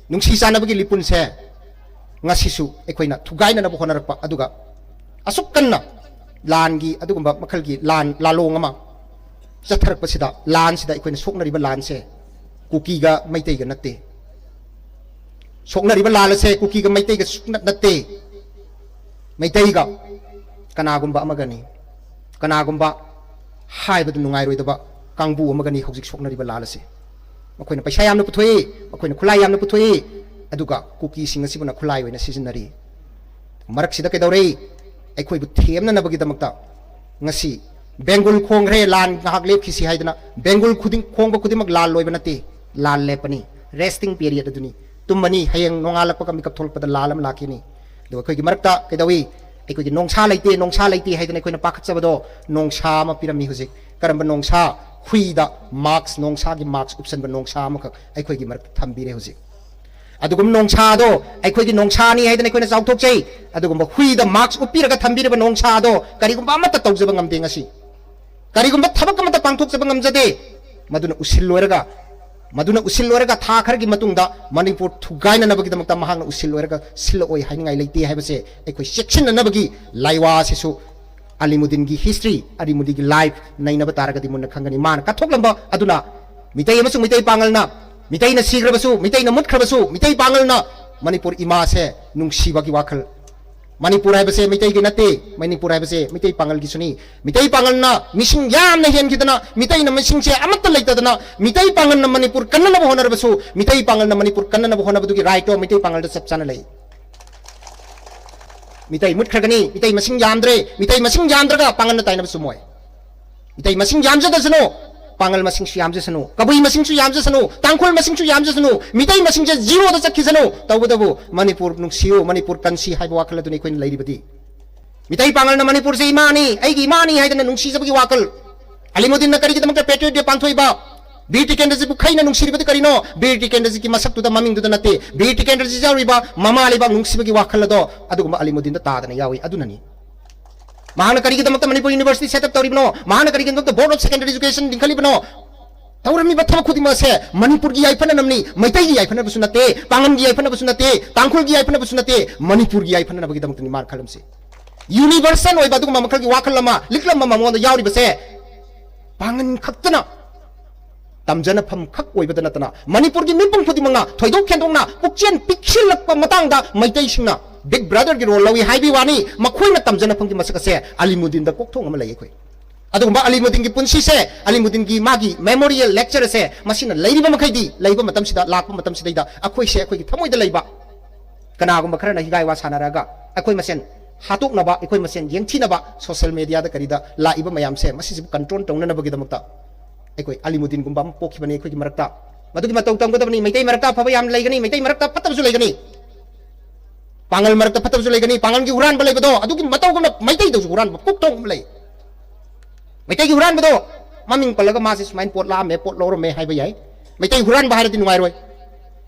ꯅꯨꯡꯁꯤ ꯆꯥꯟꯅꯕꯒꯤ ꯂꯤꯄꯨꯟꯁꯦ ꯉꯁꯤꯁꯨ ꯑꯩꯈꯣꯏꯅ ꯊꯨꯒꯥꯏꯅꯅꯕ ꯍꯣꯠꯅꯔꯛꯄ, ꯑꯗꯨꯒ ꯑꯁꯨꯛ ꯀꯟꯅ ꯂꯥꯟꯒꯤ, ꯑꯗꯨꯒꯨꯝꯕ ꯃꯈꯜꯒꯤ ꯂꯥꯟ, ꯂꯥꯂꯣꯡ ꯑꯃ ꯆꯠꯊꯔꯛꯄꯁꯤꯗ, ꯂꯥꯟꯁꯤꯗ ꯑꯩꯈꯣꯏꯅ ꯁꯣꯛꯅꯔꯤꯕ ꯂꯥꯟꯁꯦ ꯀꯨꯀꯤꯒ ꯃꯩꯇꯩꯒ ꯅꯠꯇꯦ꯫ ꯁꯣꯛꯅꯔꯤꯕ ꯂꯥꯟ ꯑꯁꯦ ꯀꯨꯀꯤꯒ ꯃꯩꯇꯩꯒ ꯁꯨꯡꯅꯠ ꯅꯠꯇꯦ꯫ ꯃꯩꯇꯩꯒ ꯀꯅꯥꯒꯨꯝꯕ ꯑꯃꯒꯅꯤ, ꯀꯅꯥꯒꯨꯝꯕ ꯍꯥꯏꯕꯗ ꯅꯨꯡꯉꯥꯏꯔꯣꯏꯗꯕ ꯀꯥꯡꯕꯨ ꯑꯃꯒꯅꯤ ꯍꯧꯖꯤꯛ ꯁꯣꯛꯅꯔꯤꯕ ꯂꯥꯟ ꯑꯁꯦ꯫ ꯃꯈꯣꯏꯅ ꯄꯩꯁꯥ ꯌꯥꯝꯅ ꯄꯨꯊꯣꯛꯏ, ꯃꯈꯣꯏꯅ ꯈꯨꯠꯂꯥꯏ ꯌꯥꯝꯅ ꯄꯨꯊꯣꯛꯏ, ꯑꯗꯨꯒ ꯀꯨꯀꯤꯁꯤꯡ ꯑꯁꯤꯕꯨꯅ ꯈꯨꯠꯂꯥꯏ ꯑꯣꯏꯅ ꯁꯤꯖꯤꯟꯅꯔꯤ꯫ ꯃꯔꯛꯁꯤꯗ ꯀꯩꯗꯧꯔꯦ? ꯑꯩꯈꯣꯏꯕꯨ ꯊꯦꯝꯅꯅꯕꯒꯤꯗꯃꯛꯇ ꯉꯁꯤ ꯕꯦꯡꯒꯨꯜ ꯈꯣꯡꯈ꯭ꯔꯦ, ꯂꯥꯟ ꯉꯥꯏꯍꯥꯛ ꯂꯦꯞꯈꯤꯁꯤ ꯍꯥꯏꯗꯅ, ꯕꯦꯡꯒꯨꯜ ꯈꯨꯗꯤꯡ, ꯈꯣꯡꯕ ꯈꯨꯗꯤꯡꯃꯛ ꯂꯥꯟ ꯂꯣꯏꯕ ꯅꯠꯇꯦ, ꯂꯥꯟ ꯂꯦꯞꯄꯅꯤ, resting period ꯑꯗꯨꯅꯤ, ꯇꯨꯝꯃꯅꯤ, ꯍꯌꯦꯡ ꯅꯣꯡꯉꯥꯜꯂꯛꯄꯒ ꯃꯤꯀꯞ ꯊꯣꯛꯂꯛꯄꯗ ꯂꯥꯟ ꯑꯃ ꯂꯥꯛꯈꯤꯅꯤ꯫ ꯑꯗꯨꯒ ꯑꯩꯈꯣꯏꯒꯤ ꯃꯔꯛꯇ ꯀꯩꯗꯧꯏ? ꯑꯩꯈꯣꯏꯒꯤ ꯅꯣꯡꯁꯥ ꯂꯩꯇꯦ, ꯅꯣꯡꯁꯥ ꯂꯩꯇꯦ ꯍꯥꯏꯗꯅ ꯑꯩꯈꯣꯏꯅ ꯄꯥꯈꯠꯆꯕꯗꯣ, ꯅꯣꯡꯁꯥ ꯑꯃ ꯄꯤꯔꯝꯃꯤ ꯍꯧꯖꯤꯛ꯫ ꯀꯔꯝꯕ ꯅꯣꯡꯁꯥ? ꯍꯨꯏꯗ mask, ꯅꯣꯡꯁꯥꯒꯤ mask ꯎꯞꯁꯟꯕ ꯅꯣꯡꯁꯥ ꯑꯃꯈꯛ ꯑꯩꯈꯣꯏꯒꯤ ꯃꯔꯛꯇ ꯊꯝꯕꯤꯔꯦ ꯍꯧꯖꯤꯛ꯫ ꯑꯗꯨꯒꯨꯝꯕ ꯅꯣꯡꯁꯥꯗꯣ ꯑꯩꯈꯣꯏꯒꯤ ꯅꯣꯡꯁꯥꯅꯤ ꯍꯥꯏꯗꯅ ꯑꯩꯈꯣꯏꯅ ꯆꯥꯎꯊꯣꯛꯆꯩ꯫ ꯑꯗꯨꯒꯨꯝꯕ ꯍꯨꯏꯗ mask ꯎꯞꯄꯤꯔꯒ ꯊꯝꯕꯤꯔꯤꯕ ꯅꯣꯡꯁꯥꯗꯣ ꯀꯔꯤꯒꯨꯝꯕ ꯑꯃꯠꯇ ꯇꯧꯖꯕ ꯉꯝꯗꯦ ꯉꯁꯤ꯫ ꯀꯔꯤꯒꯨꯝꯕ ꯊꯕꯛ ꯑꯃꯠꯇ ꯄꯥꯡꯊꯣꯛꯆꯕ ꯉꯝꯖꯗꯦ꯫ ꯃꯗꯨꯅ ꯎꯁꯤꯜꯂꯣꯏꯔꯒ, ꯃꯗꯨꯅ ꯎꯁꯤꯜꯂꯣꯏꯔꯒ ꯊꯥ ꯈꯔꯒꯤ ꯃꯇꯨꯡꯗ ꯃꯅꯤꯄꯨꯔ ꯊꯨꯒꯥꯏꯅꯅꯕꯒꯤꯗꯃꯛꯇ ꯃꯍꯥꯛꯅ ꯎꯁꯤꯜꯂꯣꯏꯔꯒ ꯁꯤꯜꯂꯛꯑꯣꯏ ꯍꯥꯏꯅꯤꯡꯉꯥꯏ ꯂꯩꯇꯦ ꯍꯥꯏꯕꯁꯦ ꯑꯩꯈꯣꯏ ꯆꯦꯛꯁꯤꯟꯅꯅꯕꯒꯤ ꯂꯥꯏꯋꯥ ꯑꯁꯤꯁꯨ ꯑꯂꯤꯃꯨꯗꯤꯟꯒꯤ history, ꯑꯂꯤꯃꯨꯗꯤꯟꯒꯤ life ꯅꯩꯅꯕ ꯇꯥꯔꯒꯗꯤ ꯃꯨꯟꯅ ꯈꯪꯒꯅꯤ꯫ ꯃꯥꯅ ꯀꯠꯊꯣꯛꯂꯝꯕ ꯑꯗꯨꯅ ꯃꯤꯇꯩ ꯑꯃꯁꯨꯡ ꯃꯤꯇꯩ ꯄꯥꯉꯜꯅ, ꯃꯤꯇꯩꯅ ꯁꯤꯈ꯭ꯔꯕꯁꯨ, ꯃꯤꯇꯩꯅ ꯃꯨꯠꯈ꯭ꯔꯕꯁꯨ, ꯃꯤꯇꯩ ꯄꯥꯉꯜꯅ ꯃꯅꯤꯄꯨꯔ ꯏꯃꯥꯁꯦ ꯅꯨꯡꯁꯤꯕꯒꯤ ꯋꯥꯈꯜ ꯃꯅꯤꯄꯨꯔ ꯍꯥꯏꯕꯁꯦ ꯃꯩꯇꯩꯒꯤ ꯅꯠꯇꯦ꯫ ꯃꯅꯤꯄꯨꯔ ꯍꯥꯏꯕꯁꯦ ꯃꯤꯇꯩ ꯄꯥꯉꯜꯒꯤꯁꯨꯅꯤ꯫ ꯃꯤꯇꯩ ꯄꯥꯉꯜꯅ ꯃꯤꯁꯤꯡ ꯌꯥꯝꯅ ꯍꯦꯟꯈꯤꯗꯅ, ꯃꯤꯇꯩꯅ ꯃꯤꯁꯤꯡꯁꯦ ꯑꯃꯠꯇ ꯂꯩꯇꯗꯅ, ꯃꯤꯇꯩ ꯄꯥꯉꯜꯅ ꯃꯅꯤꯄꯨꯔ ꯀꯟꯅꯅꯕ ꯍꯣꯠꯅꯔꯕꯁꯨ, ꯃꯤꯇꯩ ꯄꯥꯉꯜꯅ ꯃꯅꯤꯄꯨꯔ ꯀꯟꯅꯅꯕ ꯍꯣꯠꯅꯕꯗꯨꯒꯤ ꯔꯥꯏꯠꯇꯣ ꯃꯤꯇꯩ ꯄꯥꯉꯜꯗ ꯆꯞ ꯆꯥꯅ ꯂꯩ꯫ ꯃꯤꯇꯩ ꯃꯨꯠꯈ꯭ꯔꯒꯅꯤ, ꯃꯤꯇꯩ ꯃꯁꯤꯡ ꯌꯥꯝꯗ꯭ꯔꯦ, ꯃꯤꯇꯩ ꯃꯁꯤꯡ ꯌꯥꯝꯗ꯭ꯔꯒ ꯄꯥꯉꯜꯅ ꯇꯥꯏꯅꯕ ꯆꯨꯝꯃꯣꯏ꯫ ꯃꯤꯇꯩ ꯃꯁꯤꯡ ꯌꯥꯝꯖꯗꯁꯅꯨ, ꯄꯥꯉꯜ ꯃꯁꯤꯡꯁꯨ ꯌꯥꯝꯖꯁꯅꯨ, ꯀꯕꯨꯏ ꯃꯁꯤꯡꯁꯨ ꯌꯥꯝꯖꯁꯅꯨ, ꯇꯥꯡꯈꯨꯜ ꯃꯁꯤꯡꯁꯨ ꯌꯥꯝꯖꯁꯅꯨ, ꯃꯤꯇꯩ ꯃꯁꯤꯡꯁꯦ ꯖꯤꯔꯣꯗ ꯆꯠꯈꯤꯁꯅꯨ꯫ ꯇꯧꯕꯇꯕꯨ ꯃꯅꯤꯄꯨꯔ ꯅꯨꯡꯁꯤꯌꯨ, ꯃꯅꯤꯄꯨꯔ ꯀꯟꯁꯤ ꯍꯥꯏꯕ ꯋꯥꯈꯜ ꯑꯗꯨꯅꯤ ꯑꯩꯈꯣꯏꯅ ꯂꯩꯔꯤꯕꯗꯤ꯫ ꯃꯤꯇꯩ ꯄꯥꯉꯜꯅ ꯃꯅꯤꯄꯨꯔꯁꯦ ꯏꯃꯥꯅꯤ, ꯑꯩꯒꯤ ꯏꯃꯥꯅꯤ ꯍꯥꯏꯗꯅ ꯅꯨꯡꯁꯤꯖꯕꯒꯤ ꯋꯥꯈꯜ꯫ ꯑꯂꯤꯃꯨꯗꯤꯟꯅ ꯀꯔꯤꯒꯤꯗꯃꯛꯇ Patriot Day ꯄꯥꯡꯊꯣꯛꯏꯕ? ꯕꯤꯔ ꯇꯤꯀꯦꯟꯗ꯭ꯔꯖꯤꯠꯄꯨ ꯈꯩꯅ ꯅꯨꯡꯁꯤꯔꯤꯕꯗꯤ ꯀꯔꯤꯅꯣ? ꯕꯤꯔ ꯇꯤꯀꯦꯟꯗ꯭ꯔꯖꯤꯠꯀꯤ ꯃꯁꯛꯇꯨꯗ, ꯃꯃꯤꯡꯗꯨꯗ ꯅꯠꯇꯦ꯫ ꯕꯤꯔ ꯇꯤꯀꯦꯟꯗ꯭ꯔꯖꯤꯠ ꯌꯥꯎꯔꯤꯕ ꯃꯃꯥ ꯂꯩꯕꯥꯛ ꯅꯨꯡꯁꯤꯕꯒꯤ ꯋꯥꯈꯜ ꯑꯗꯣ ꯑꯗꯨꯒꯨꯝꯕ ꯑꯂꯤꯃꯨꯗꯤꯟꯗ ꯇꯥꯗꯅ ꯌꯥꯎꯏ꯫ ꯑꯗꯨꯅꯅꯤ꯫ ꯃꯍꯥꯛꯅ ꯀꯔꯤꯒꯤꯗꯃꯛꯇ ꯃꯅꯤꯄꯨꯔ University set up ꯇꯧꯔꯤꯕꯅꯣ? ꯃꯍꯥꯛꯅ ꯀꯔꯤꯒꯤꯗꯃꯛꯇ Board of Secondary Education ꯂꯤꯡꯈꯠꯂꯤꯕꯅꯣ? ꯇꯧꯔꯝꯃꯤꯕ ꯊꯕꯛ ꯈꯨꯗꯤꯡꯃꯛ ꯑꯁꯦ ꯃꯅꯤꯄꯨꯔꯒꯤ ꯌꯥꯏꯐꯅꯅꯕꯅꯤ, ꯃꯩꯇꯩꯒꯤ ꯌꯥꯏꯐꯅꯕꯁꯨ ꯅꯠꯇꯦ, ꯄꯥꯉꯜꯒꯤ ꯌꯥꯏꯐꯅꯕꯁꯨ ꯅꯠꯇꯦ, ꯇꯥꯡꯈꯨꯜꯒꯤ ꯌꯥꯏꯐꯅꯕꯁꯨ ꯅꯠꯇꯦ, ꯃꯅꯤꯄꯨꯔꯒꯤ ꯌꯥꯏꯐꯅꯅꯕꯒꯤꯗꯃꯛꯇꯅꯤ ꯃꯥꯅ ꯈꯜꯂꯝꯁꯤ꯫ Universal ꯑꯣꯏꯕ ꯑꯗꯨꯒꯨꯝꯕ ꯃꯈꯜꯒꯤ ꯋꯥꯈꯜ ꯑꯃ, ꯂꯤꯛꯂꯝ ꯑꯃ ꯃꯉꯣꯟꯗ ꯌꯥꯎꯔꯤꯕꯁꯦ ꯄꯥꯉꯜ ꯈꯛꯇꯅ ꯇꯝꯖꯅꯐꯝ ꯈꯛ ꯑꯣꯏꯕꯗ ꯅꯠꯇꯅ ꯃꯅꯤꯄꯨꯔꯒꯤ ꯃꯤꯄꯨꯝ ꯈꯨꯗꯤꯡꯃꯛꯅ ꯊꯣꯏꯗꯣꯛ ꯍꯦꯟꯗꯣꯛꯅ ꯄꯨꯛꯆꯦꯜ ꯄꯤꯛꯁꯤꯜꯂꯛꯄ ꯃꯇꯥꯡꯗ ꯃꯩꯇꯩꯁꯤꯡꯅ Big Brotherꯒꯤ role ꯂꯧꯏ ꯍꯥꯏꯕꯒꯤ ꯋꯥꯅꯤ꯫ ꯃꯈꯣꯏꯅ ꯇꯝꯖꯅꯐꯝꯒꯤ ꯃꯁꯛ ꯑꯁꯦ ꯑꯂꯤꯃꯨꯗꯤꯟꯗ ꯀꯣꯛꯊꯣꯡ ꯑꯃ ꯂꯩ ꯑꯩꯈꯣꯏ꯫ ꯑꯗꯨꯒꯨꯝꯕ ꯑꯂꯤꯃꯨꯗꯤꯟꯒꯤ ꯄꯨꯟꯁꯤꯁꯦ, ꯑꯂꯤꯃꯨꯗꯤꯟꯒꯤ ꯃꯥꯒꯤ memorial lecture ꯑꯁꯦ ꯃꯁꯤꯅ ꯂꯩꯔꯤꯕ ꯃꯈꯩꯗꯤ, ꯂꯩꯕ ꯃꯇꯝꯁꯤꯗ, ꯂꯥꯛꯄ ꯃꯇꯝꯁꯤꯗꯩꯗ ꯑꯩꯈꯣꯏꯁꯦ ꯑꯩꯈꯣꯏꯒꯤ ꯊꯃꯣꯏꯗ ꯂꯩꯕ, ꯀꯅꯥꯒꯨꯝꯕ ꯈꯔꯅ ꯍꯤꯒꯥꯏ ꯋꯥ ꯁꯥꯟꯅꯔꯒ ꯑꯩꯈꯣꯏ ꯃꯁꯦꯟ ꯍꯥꯠꯇꯣꯛꯅꯕ, ꯑꯩꯈꯣꯏ ꯃꯁꯦꯟ ꯌꯦꯡꯊꯤꯅꯕ social mediaꯗ ꯀꯔꯤꯗ ꯂꯥꯛꯏꯕ ꯃꯌꯥꯝꯁꯦ, ꯃꯁꯤꯁꯤꯕꯨ control ꯇꯧꯅꯅꯕꯒꯤꯗꯃꯛꯇ ꯑꯩꯈꯣꯏ ꯑꯂꯤꯃꯨꯗꯤꯟꯒꯨꯝꯕ ꯑꯃ ꯄꯣꯛꯈꯤꯕꯅꯤ ꯑꯩꯈꯣꯏꯒꯤ ꯃꯔꯛꯇ꯫ ꯃꯗꯨꯒꯤ ꯃꯇꯧ ꯇꯝꯒꯗꯕꯅꯤ꯫ ꯃꯩꯇꯩ ꯃꯔꯛꯇ ꯑꯐꯕ ꯌꯥꯝ ꯂꯩꯒꯅꯤ, ꯃꯩꯇꯩ ꯃꯔꯛꯇ ꯐꯠꯇꯕꯁꯨ ꯂꯩꯒꯅꯤ꯫ ꯄꯥꯉꯜ ꯃꯔꯛꯇ ꯐꯠꯇꯕꯁꯨ ꯂꯩꯒꯅꯤ꯫ ꯄꯥꯉꯜꯒꯤ ꯍꯨꯔꯥꯟꯕ ꯂꯩꯕꯗꯣ, ꯑꯗꯨꯒꯤ ꯃꯇꯧꯒꯨꯝꯅ ꯃꯩꯇꯩꯗꯁꯨ ꯍꯨꯔꯥꯟꯕ ꯀꯣꯛꯊꯣꯡ ꯑꯃ ꯂꯩ꯫ ꯃꯩꯇꯩꯒꯤ ꯍꯨꯔꯥꯟꯕꯗꯣ ꯃꯃꯤꯡ ꯄꯜꯂꯒ ꯃꯥꯁꯦ ꯁꯨꯃꯥꯏꯅ ꯄꯣꯠ ꯂꯥꯛꯑꯝꯃꯦ, ꯄꯣꯠ ꯂꯧꯔꯝꯃꯦ ꯍꯥꯏꯕ ꯌꯥꯏ꯫ ꯃꯩꯇꯩ ꯍꯨꯔꯥꯟꯕ ꯍꯥꯏꯔꯗꯤ ꯅꯨꯡꯉꯥꯏꯔꯣꯏ꯫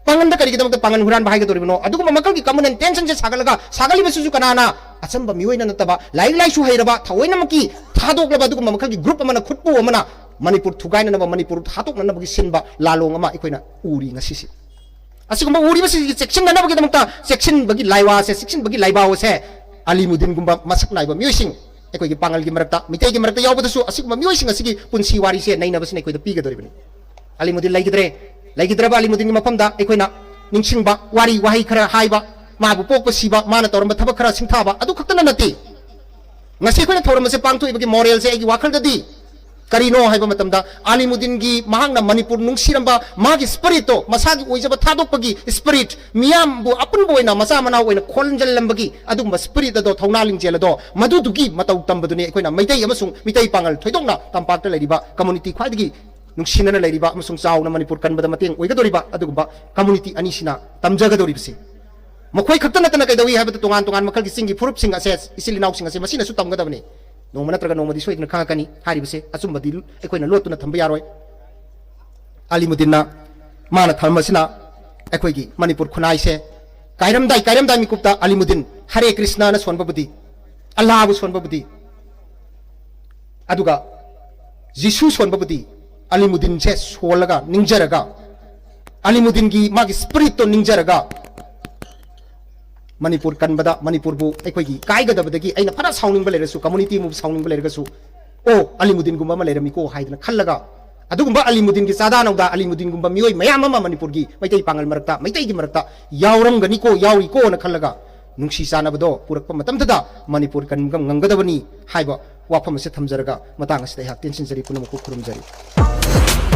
ꯄꯥꯉꯜꯗ ꯀꯔꯤꯒꯤꯗꯃꯛꯇ ꯄꯥꯉꯜ ꯍꯨꯔꯥꯟꯕ ꯍꯥꯏꯒꯗꯧꯔꯤꯕꯅꯣ? ꯑꯗꯨꯒꯨꯝꯕ ꯃꯈꯜꯒꯤ common and tensionꯁꯦ ꯁꯥꯒꯠꯂꯒ, ꯁꯥꯒꯠꯂꯤꯕꯁꯤꯁꯨ ꯀꯅꯥꯅ? ꯑꯆꯝꯕ ꯃꯤꯑꯣꯏꯅ ꯅꯠꯇꯕ, ꯂꯥꯏꯔꯤꯛ ꯂꯥꯏꯁꯨ ꯍꯩꯔꯕ, ꯊꯑꯣꯏꯅꯃꯛꯀꯤ ꯊꯥꯗꯣꯛꯂꯕ ꯑꯗꯨꯒꯨꯝꯕ ꯃꯈꯜꯒꯤ group ꯑꯃꯅ, ꯈꯨꯠꯄꯨ ꯑꯃꯅ ꯃꯅꯤꯄꯨꯔ ꯊꯨꯒꯥꯏꯅꯅꯕ, ꯃꯅꯤꯄꯨꯔ ꯍꯥꯠꯇꯣꯛꯅꯅꯕꯒꯤ ꯁꯤꯟꯕ ꯂꯥꯂꯣꯡ ꯑꯃ ꯑꯩꯈꯣꯏꯅ ꯎꯔꯤ ꯉꯁꯤꯁꯦ꯫ ꯑꯁꯤꯒꯨꯝꯕ ꯎꯔꯤꯕꯁꯤꯡꯁꯤ ꯆꯦꯛꯁꯤꯟꯅꯅꯕꯒꯤꯗꯃꯛꯇ ꯆꯦꯛꯁꯤꯟꯕꯒꯤ ꯂꯥꯏꯋꯥꯁꯦ, ꯆꯦꯛꯁꯤꯟꯕꯒꯤ ꯂꯥꯏꯕꯥꯎ ꯑꯁꯦ ꯑꯂꯤꯃꯨꯗꯤꯟꯒꯨꯝꯕ ꯃꯁꯛ ꯅꯥꯏꯕ ꯃꯤꯑꯣꯏꯁꯤꯡ, ꯑꯩꯈꯣꯏꯒꯤ ꯄꯥꯉꯜꯒꯤ ꯃꯔꯛꯇ, ꯃꯤꯇꯩꯒꯤ ꯃꯔꯛꯇ ꯌꯥꯎꯕꯗꯁꯨ ꯑꯁꯤꯒꯨꯝꯕ ꯃꯤꯑꯣꯏꯁꯤꯡ ꯑꯁꯤꯒꯤ ꯄꯨꯟꯁꯤ ꯋꯥꯔꯤꯁꯦ ꯅꯩꯅꯕꯁꯤꯅ ꯑꯩꯈꯣꯏꯗ ꯄꯤꯒꯗꯧꯔꯤꯕꯅꯤ꯫ ꯑꯂꯤꯃꯨꯗꯤꯟ ꯂꯩꯈꯤꯗ꯭ꯔꯦ꯫ ꯂꯩꯈꯤꯗ꯭ꯔꯕ ꯑꯂꯤꯃꯨꯗꯤꯟꯒꯤ ꯃꯐꯝꯗ ꯑꯩꯈꯣꯏꯅ ꯅꯤꯡꯁꯤꯡꯕ, ꯋꯥꯔꯤ ꯋꯥꯍꯩ ꯈꯔ ꯍꯥꯏꯕ, ꯃꯥꯕꯨ ꯄꯣꯛꯄ ꯁꯤꯕ, ꯃꯥꯅ ꯇꯧꯔꯝꯕ ꯊꯕꯛ ꯈꯔ ꯁꯤꯡꯊꯥꯕ, ꯑꯗꯨ ꯈꯛꯇꯅ ꯅꯠꯇꯦ꯫ ꯉꯁꯤ ꯑꯩꯈꯣꯏꯅ ꯊꯧꯔꯝ ꯑꯁꯦ ꯄꯥꯡꯊꯣꯛꯏꯕꯒꯤ moralꯁꯦ ꯑꯩꯒꯤ ꯋꯥꯈꯜꯗꯗꯤ ꯀꯔꯤꯅꯣ ꯍꯥꯏꯕ ꯃꯇꯝꯗ, ꯑꯂꯤꯃꯨꯗꯤꯟꯒꯤ ꯃꯍꯥꯛꯅ ꯃꯅꯤꯄꯨꯔ ꯅꯨꯡꯁꯤꯔꯝꯕ ꯃꯥꯒꯤ spiritꯇꯣ, ꯃꯁꯥꯒꯤ ꯑꯣꯏꯖꯕ ꯊꯥꯗꯣꯛꯄꯒꯤ spirit, ꯃꯤꯌꯥꯝꯕꯨ ꯑꯄꯨꯟꯕ ꯑꯣꯏꯅ ꯃꯆꯥ ꯃꯅꯥꯎ ꯑꯣꯏꯅ ꯈꯣꯟꯖꯜꯂꯝꯕꯒꯤ ꯑꯗꯨꯒꯨꯝꯕ spirit ꯑꯗꯣ, ꯊꯧꯅꯥ ꯂꯤꯡꯖꯦꯜ ꯑꯗꯣ, ꯃꯗꯨꯗꯨꯒꯤ ꯃꯇꯧ ꯇꯝꯕꯗꯨꯅꯤ ꯑꯩꯈꯣꯏꯅ ꯃꯩꯇꯩ ꯑꯃꯁꯨꯡ ꯃꯤꯇꯩ ꯄꯥꯉꯜ, ꯊꯣꯏꯗꯣꯛꯅ ꯇꯝꯄꯥꯛꯇ ꯂꯩꯔꯤꯕ community, ꯈ꯭ꯋꯥꯏꯗꯒꯤ ꯅꯨꯡꯁꯤꯅꯅ ꯂꯩꯔꯤꯕ ꯑꯃꯁꯨꯡ ꯆꯥꯎꯅ ꯃꯅꯤꯄꯨꯔ ꯀꯟꯕꯗ ꯃꯇꯦꯡ ꯑꯣꯏꯒꯗꯧꯔꯤꯕ ꯑꯗꯨꯒꯨꯝꯕ community ꯑꯅꯤꯁꯤꯅ ꯇꯝꯖꯒꯗꯧꯔꯤꯕꯁꯤ꯫ ꯃꯈꯣꯏ ꯈꯛꯇ ꯅꯠꯇꯅ ꯀꯩꯗꯧꯏ ꯍꯥꯏꯕꯗ, ꯇꯣꯉꯥꯟ ꯇꯣꯉꯥꯟ ꯃꯈꯜꯒꯤ ꯆꯤꯡꯒꯤ ꯐꯨꯔꯨꯞꯁꯤꯡ ꯑꯁꯦ, ꯏꯆꯤꯜ ꯏꯅꯥꯎꯁꯤꯡ ꯑꯁꯦ ꯃꯁꯤꯅꯁꯨ ꯇꯝꯒꯗꯕꯅꯤ꯫ ꯅꯣꯡꯃ ꯅꯠꯇ꯭ꯔꯒ ꯅꯣꯡꯃꯗꯤ ꯁꯣꯏꯗꯅ ꯈꯪꯉꯛꯀꯅꯤ꯫ ꯍꯥꯏꯔꯤꯕꯁꯦ ꯑꯆꯨꯝꯕꯗꯤ ꯑꯩꯈꯣꯏꯅ ꯂꯣꯠꯇꯨꯅ ꯊꯝꯕ ꯌꯥꯔꯣꯏ꯫ ꯑꯂꯤꯃꯨꯗꯤꯟꯅ ꯃꯥꯅ ꯊꯝꯕꯁꯤꯅ ꯑꯩꯈꯣꯏꯒꯤ ꯃꯅꯤꯄꯨꯔ ꯈꯨꯟꯅꯥꯏꯁꯦ ꯀꯥꯏꯔꯝꯗꯥꯏ, ꯀꯥꯏꯔꯝꯗꯥꯏ ꯃꯤꯀꯨꯞꯇ ꯑꯂꯤꯃꯨꯗꯤꯟ ꯍꯔꯦ ꯀ꯭ꯔꯤꯁꯅꯅ ꯁꯣꯟꯕꯕꯨꯗꯤ, ꯑꯜꯂꯥꯕꯨ ꯁꯣꯟꯕꯕꯨꯗꯤ, ꯑꯗꯨꯒ ꯖꯤꯁꯨ ꯁꯣꯟꯕꯕꯨꯗꯤ ꯑꯂꯤꯃꯨꯗꯤꯟꯁꯦ ꯁꯣꯜꯂꯒ, ꯅꯤꯡꯖꯔꯒ, ꯑꯂꯤꯃꯨꯗꯤꯟꯒꯤ ꯃꯥꯒꯤ spiritꯇꯣ ꯅꯤꯡꯖꯔꯒ, ꯃꯅꯤꯄꯨꯔ ꯀꯟꯕꯗ, ꯃꯅꯤꯄꯨꯔꯕꯨ ꯑꯩꯈꯣꯏꯒꯤ ꯀꯥꯏꯒꯗꯕꯗꯒꯤ ꯑꯩꯅ ꯐꯅ ꯁꯥꯎꯅꯤꯡꯕ ꯂꯩꯔꯁꯨ, community ꯑꯃꯕꯨ ꯁꯥꯎꯅꯤꯡꯕ ꯂꯩꯔꯒꯁꯨ, "ꯑꯣ, ꯑꯂꯤꯃꯨꯗꯤꯟꯒꯨꯝꯕ ꯑꯃ ꯂꯩꯔꯝꯃꯤꯀꯣ" ꯍꯥꯏꯗꯅ ꯈꯜꯂꯒ, ꯑꯗꯨꯒꯨꯝꯕ ꯑꯂꯤꯃꯨꯗꯤꯟꯒꯤ ꯆꯥꯗꯥ ꯅꯧꯗꯥ, ꯑꯂꯤꯃꯨꯗꯤꯟꯒꯨꯝꯕ ꯃꯤꯑꯣꯏ ꯃꯌꯥꯝ ꯑꯃ ꯃꯅꯤꯄꯨꯔꯒꯤ ꯃꯩꯇꯩ ꯄꯥꯉꯜ ꯃꯔꯛꯇ, ꯃꯩꯇꯩꯒꯤ ꯃꯔꯛꯇ ꯌꯥꯎꯔꯝꯒꯅꯤꯀꯣ, ꯌꯥꯎꯔꯤꯀꯣꯅ ꯈꯜꯂꯒ, ꯅꯨꯡꯁꯤ ꯆꯥꯟꯅꯕꯗꯣ ꯄꯨꯔꯛꯄ ꯃꯇꯝꯗꯨꯗ ꯃꯅꯤꯄꯨꯔ ꯀꯟꯕ ꯉꯝꯒꯗꯕꯅꯤ ꯍꯥꯏꯕ ꯋꯥꯐꯝ ꯑꯁꯤ ꯊꯝꯖꯔꯒ, ꯃꯇꯥꯡ ꯑꯁꯤꯗ ꯑꯩꯍꯥꯛ ꯇꯦꯟꯁꯤꯟꯖꯔꯤ, ꯄꯨꯝꯅꯃꯛꯄꯨ ꯈꯨꯔꯨꯝꯖꯔꯤ꯫